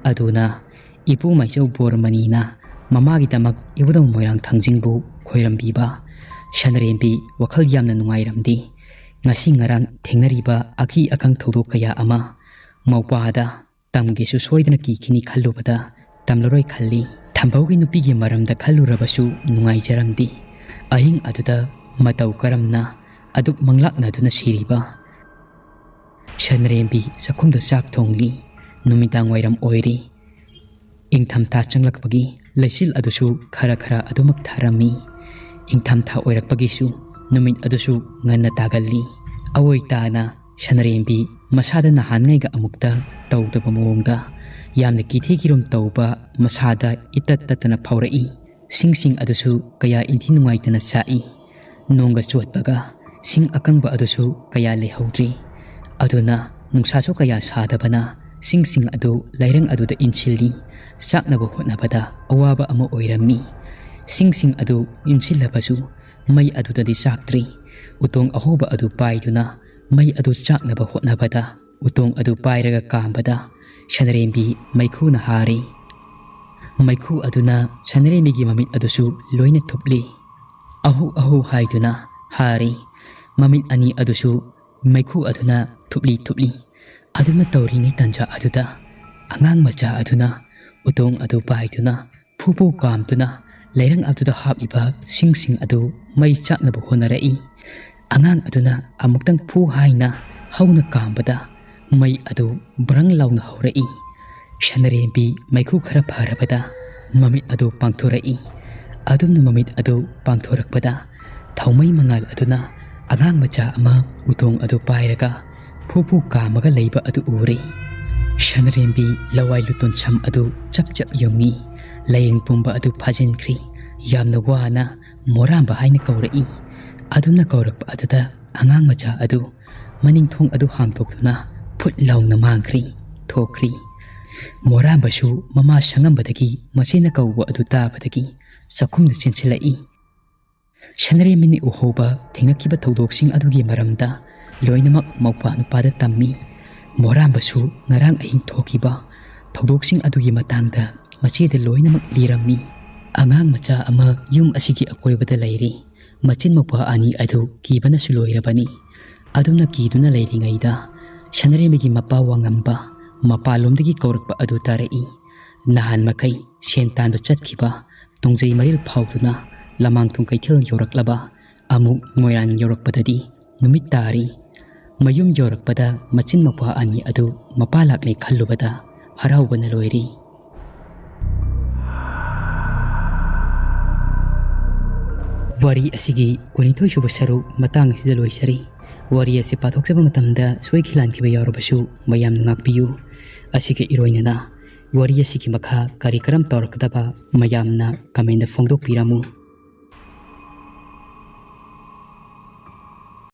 ꯑꯗꯨꯅ ꯏꯄꯨ ꯃꯥꯏꯆꯧ ꯕꯣꯔꯃꯅꯤꯅ ꯃꯃꯥꯒꯤꯗꯃꯛ ꯏꯕꯨꯙꯧ ꯃꯣꯏꯔꯥꯡ ꯊꯥꯡꯖꯤꯡꯕꯨ ꯈꯣꯏꯔꯝꯕꯤꯕ꯫ ꯁꯅꯔꯦꯝꯕꯤ ꯋꯥꯈꯜ ꯌꯥꯝꯅ ꯅꯨꯡꯉꯥꯏꯔꯝꯗꯦ꯫ ꯉꯁꯤ ꯉꯔꯥꯡ ꯊꯦꯡꯅꯔꯤꯕ ꯑꯀꯤ ꯑꯈꯪ ꯊꯧꯗꯣꯛ ꯀꯌꯥ ꯑꯃ ꯃꯧꯄꯥꯗ ꯇꯝꯒꯦꯁꯨ ꯁꯣꯏꯗꯅ ꯀꯤꯈꯤꯅꯤ ꯈꯜꯂꯨꯕꯗ ꯇꯝꯂꯔꯣꯏ ꯈꯜꯂꯤ꯫ ꯊꯝꯕꯧꯒꯤ ꯅꯨꯄꯤꯒꯤ ꯃꯔꯝꯗ ꯈꯜꯂꯨꯔꯕꯁꯨ ꯅꯨꯡꯉꯥꯏꯖꯔꯝꯗꯦ꯫ ꯑꯍꯤꯡ ꯑꯗꯨꯗ ꯃꯇꯧ ꯀꯔꯝꯅ ꯑꯗꯨꯛ ꯃꯪꯂꯥꯛꯅꯗꯨꯅ ꯁꯤꯔꯤꯕ? ꯁꯅꯔꯦꯝꯕꯤ ꯆꯥꯛꯈꯨꯝꯗ ꯆꯥꯛ ꯊꯣꯡꯂꯤ꯫ ꯅꯨꯃꯤꯗꯥꯡ ꯋꯥꯏꯔꯝ ꯑꯣꯏꯔꯤ꯫ ꯏꯪꯊꯝꯊꯥ ꯆꯪꯂꯛꯄꯒꯤ ꯂꯩꯆꯤꯜ ꯑꯗꯨꯁꯨ ꯈꯔ ꯈꯔ ꯑꯗꯨꯃꯛ ꯊꯥꯔꯝꯃꯤ꯫ ꯏꯪꯊꯝꯊꯥ ꯑꯣꯏꯔꯛꯄꯒꯤꯁꯨ ꯅꯨꯃꯤꯠ ꯑꯗꯨꯁꯨ ꯉꯟꯅ ꯇꯥꯒꯜꯂꯤ꯫ ꯑꯑꯣꯏ ꯇꯥꯅ ꯁꯅꯔꯦꯝꯕꯤ ꯃꯁꯥꯗ ꯅꯍꯥꯟꯉꯩꯒ ꯑꯃꯨꯛꯇ ꯇꯧꯗꯕ ꯃꯑꯣꯡꯗ ꯌꯥꯝꯅ ꯀꯤꯊꯤ ꯀꯤꯔꯨꯝ ꯇꯧꯕ, ꯃꯁꯥꯗ ꯏꯇꯠ ꯇꯠꯇꯅ ꯐꯥꯎꯔꯛꯏ꯫ ꯁꯤꯡꯁꯤꯡ ꯑꯗꯨꯁꯨ ꯀꯌꯥ ꯏꯟꯊꯤ ꯅꯨꯡꯉꯥꯏꯇꯅ ꯆꯥꯛꯏ꯫ ꯅꯣꯡꯒ ꯆꯣꯠꯄꯒ ꯁꯤꯡ ꯑꯀꯪꯕ ꯑꯗꯨꯁꯨ ꯀꯌꯥ ꯂꯩꯍꯧꯗ꯭ꯔꯤ꯫ ꯑꯗꯨꯅ ꯅꯨꯡꯁꯥꯁꯨ ꯀꯌꯥ ꯁꯥꯗꯕꯅ ꯁꯤꯡꯁꯤꯡ ꯑꯗꯨ ꯂꯩꯔꯪ ꯑꯗꯨꯗ ꯏꯟꯁꯤꯜꯂꯤ꯫ ꯆꯥꯛꯅꯕ ꯍꯣꯠꯅꯕꯗ ꯑꯋꯥꯕ ꯑꯃ ꯑꯣꯏꯔꯝꯃꯤ꯫ ꯁꯤꯡꯁꯤꯡ ꯑꯗꯨ ꯏꯟꯁꯤꯜꯂꯕꯁꯨ ꯃꯩ ꯑꯗꯨꯗꯗꯤ ꯆꯥꯛꯇ꯭ꯔꯤ꯫ ꯎꯇꯣꯡ ꯑꯍꯣꯕ ꯑꯗꯨ ꯄꯥꯏꯗꯨꯅ ꯃꯩ ꯑꯗꯨ ꯆꯥꯛꯅꯕ ꯍꯣꯠꯅꯕꯗ ꯎꯇꯣꯡ ꯑꯗꯨ ꯄꯥꯏꯔꯒ ꯀꯥꯝꯕꯗ ꯁꯅꯔꯦꯝꯕꯤ ꯃꯩꯈꯨꯅ ꯍꯥꯔꯤ꯫ ꯃꯩꯈꯨ ꯑꯗꯨꯅ ꯁꯅꯔꯦꯝꯕꯤꯒꯤ ꯃꯃꯤꯠ ꯑꯗꯨꯁꯨ ꯂꯣꯏꯅ ꯊꯨꯞꯂꯤ꯫ "ꯑꯍꯨ ꯑꯍꯨ" ꯍꯥꯏꯗꯨꯅ ꯍꯥꯔꯤ꯫ ꯃꯃꯤꯠ ꯑꯅꯤ ꯑꯗꯨꯁꯨ ꯃꯩꯈꯨ ꯑꯗꯨꯅ ꯊꯨꯞꯂꯤ ꯊꯨꯞꯂꯤ꯫ ꯑꯗꯨꯝꯅ ꯇꯧꯔꯤꯉꯩ ꯇꯥꯟꯖꯥ ꯑꯗꯨꯗ ꯑꯉꯥꯡ ꯃꯆꯥ ꯑꯗꯨꯅ ꯎꯇꯣꯡ ꯑꯗꯨ ꯄꯥꯏꯗꯨꯅ ꯐꯨ ꯐꯨ ꯀꯥꯝꯗꯨꯅ ꯂꯩꯔꯪ ꯑꯗꯨꯗ ꯍꯥꯞꯂꯤꯕ ꯁꯤꯡꯁꯤꯡ ꯑꯗꯨ ꯃꯩ ꯆꯥꯛꯅꯕ ꯍꯣꯠꯅꯔꯛꯏ꯫ ꯑꯉꯥꯡ ꯑꯗꯨꯅ ꯑꯃꯨꯛꯇꯪ ꯐꯨ ꯍꯥꯏꯅ ꯍꯧꯅ ꯀꯥꯝꯕꯗ ꯃꯩ ꯑꯗꯨ ꯕ꯭ꯔꯪ ꯂꯥꯎꯅ ꯍꯧꯔꯛꯏ꯫ ꯁꯅꯔꯦꯝꯕꯤ ꯃꯩꯈꯨ ꯈꯔ ꯐꯔꯕꯗ ꯃꯃꯤꯠ ꯑꯗꯨ ꯄꯥꯡꯊꯣꯔꯛꯏ꯫ ꯑꯗꯨꯝꯅ ꯃꯃꯤꯠ ꯑꯗꯨ ꯄꯥꯡꯊꯣꯔꯛꯄꯗ ꯊꯥꯎꯃꯩ ꯃꯉꯥꯜ ꯑꯗꯨꯅ ꯑꯉꯥꯡ ꯃꯆꯥ ꯑꯃ ꯎꯇꯣꯡ ꯑꯗꯨ ꯄꯥꯏꯔꯒ ꯐꯨ ꯐꯨ ꯀꯥꯝꯃꯒ ꯂꯩꯕ ꯑꯗꯨ ꯎꯔꯦ꯫ ꯁꯅꯔꯦꯝꯕꯤ ꯂꯋꯥꯏ ꯂꯨꯇꯣꯟ ꯁꯝ ꯑꯗꯨ ꯆꯞ ꯆꯞ ꯌꯨꯡꯉꯤ꯫ ꯂꯥꯌꯦꯡ ꯄꯨꯝꯕ ꯑꯗꯨ ꯐꯥꯖꯤꯟꯈ꯭ꯔꯤ꯫ ꯌꯥꯝꯅ ꯋꯥꯅ "ꯃꯣꯔꯥꯝꯕ" ꯍꯥꯏꯅ ꯀꯧꯔꯛꯏ꯫ ꯑꯗꯨꯝꯅ ꯀꯧꯔꯛꯄ ꯑꯗꯨꯗ ꯑꯉꯥꯡ ꯃꯆꯥ ꯑꯗꯨ ꯃꯅꯤꯡ ꯊꯣꯡ ꯑꯗꯨ ꯍꯥꯡꯗꯣꯛꯇꯨꯅ ꯐꯨꯠ ꯂꯥꯎꯅ ꯃꯥꯡꯈ꯭ꯔꯤ, ꯊꯣꯛꯈ꯭ꯔꯤ꯫ ꯃꯣꯔꯥꯝꯕꯁꯨ ꯃꯃꯥ ꯁꯪꯉꯝꯕꯗꯒꯤ ꯃꯆꯦꯅ ꯀꯧꯕ ꯑꯗꯨ ꯇꯥꯕꯗꯒꯤ ꯆꯥꯛꯈꯨꯝꯗ ꯆꯦꯟꯁꯤꯜꯂꯛꯏ꯫ ꯁꯅꯔꯦꯝꯕꯤꯅ ꯎꯍꯧꯕ ꯊꯦꯡꯅꯈꯤꯕ ꯊꯧꯗꯣꯛꯁꯤꯡ ꯑꯗꯨꯒꯤ ꯃꯔꯝꯗ ꯂꯣꯏꯅꯃꯛ ꯃꯧꯄ꯭ꯋꯥ ꯅꯨꯄꯥꯗ ꯇꯝꯃꯤ꯫ ꯃꯣꯔꯥꯝꯕꯁꯨ ꯉꯔꯥꯡ ꯑꯍꯤꯡ ꯊꯣꯛꯈꯤꯕ ꯊꯧꯗꯣꯛꯁꯤꯡ ꯑꯗꯨꯒꯤ ꯃꯇꯥꯡꯗ ꯃꯆꯦꯗ ꯂꯣꯏꯅꯃꯛ ꯂꯤꯔꯝꯃꯤ꯫ ꯑꯉꯥꯡ ꯃꯆꯥ ꯑꯃ ꯌꯨꯝ ꯑꯁꯤꯒꯤ ꯑꯀꯣꯏꯕꯗ ꯂꯩꯔꯤ꯫ ꯃꯆꯤꯟ ꯃꯧꯄ꯭ꯋꯥ ꯑꯅꯤ ꯑꯗꯨ ꯀꯤꯕꯅꯁꯨ ꯂꯣꯏꯔꯕꯅꯤ꯫ ꯑꯗꯨꯝꯅ ꯀꯤꯗꯨꯅ ꯂꯩꯔꯤꯉꯩꯗ ꯁꯅꯔꯦꯝꯕꯤꯒꯤ ꯃꯄꯥ ꯋꯥꯉꯝꯕ ꯃꯄꯥꯟꯂꯣꯝꯗꯒꯤ ꯀꯧꯔꯛꯄ ꯑꯗꯨ ꯇꯥꯔꯛꯏ꯫ ꯅꯍꯥꯟ ꯃꯈꯩ ꯁꯦꯟ ꯇꯥꯟꯕ ꯆꯠꯈꯤꯕ ꯇꯣꯡꯖꯩ ꯃꯔꯤꯜ ꯐꯥꯎꯗꯨꯅ ꯂꯃꯥꯡꯊꯣꯡ ꯀꯩꯊꯦꯜ ꯌꯧꯔꯛꯂꯕ ꯑꯃꯨꯛ ꯃꯣꯏꯔꯥꯡ ꯌꯧꯔꯛꯄꯗꯗꯤ ꯅꯨꯃꯤꯠ ꯇꯥꯔꯤ꯫ ꯃꯌꯨꯝ ꯌꯧꯔꯛꯄꯗ ꯃꯆꯤꯟ ꯃꯧꯄ꯭ꯋꯥ ꯑꯅꯤ ꯑꯗꯨ ꯃꯄꯥ ꯂꯥꯛꯂꯦ ꯈꯜꯂꯨꯕꯗ ꯍꯔꯥꯎꯕꯅ ꯂꯣꯏꯔꯤ꯫ ꯋꯥꯔꯤ ꯑꯁꯤꯒꯤ ꯀꯨꯟꯅꯤꯊꯣꯏ ꯁꯨꯕ ꯁꯔꯨꯛ ꯃꯇꯥꯡ ꯑꯁꯤꯗ ꯂꯣꯏꯖꯔꯤ꯫ ꯋꯥꯔꯤ ꯑꯁꯤ ꯄꯥꯊꯣꯛꯆꯕ ꯃꯇꯝꯗ ꯁꯣꯏꯈꯤ ꯂꯥꯟꯈꯤꯕ ꯌꯥꯎꯔꯕꯁꯨ ꯃꯌꯥꯝꯅ ꯉꯥꯛꯄꯤꯌꯨ꯫ ꯑꯁꯤꯒ ꯏꯔꯣꯏꯅꯅ ꯋꯥꯔꯤ ꯑꯁꯤꯒꯤ ꯃꯈꯥ ꯀꯔꯤ ꯀꯔꯝ ꯇꯧꯔꯛꯀꯗꯕ ꯃꯌꯥꯝꯅ ꯀꯃꯦꯟꯗ ꯐꯣꯡꯗꯣꯛꯄꯤꯔꯝꯃꯨ꯫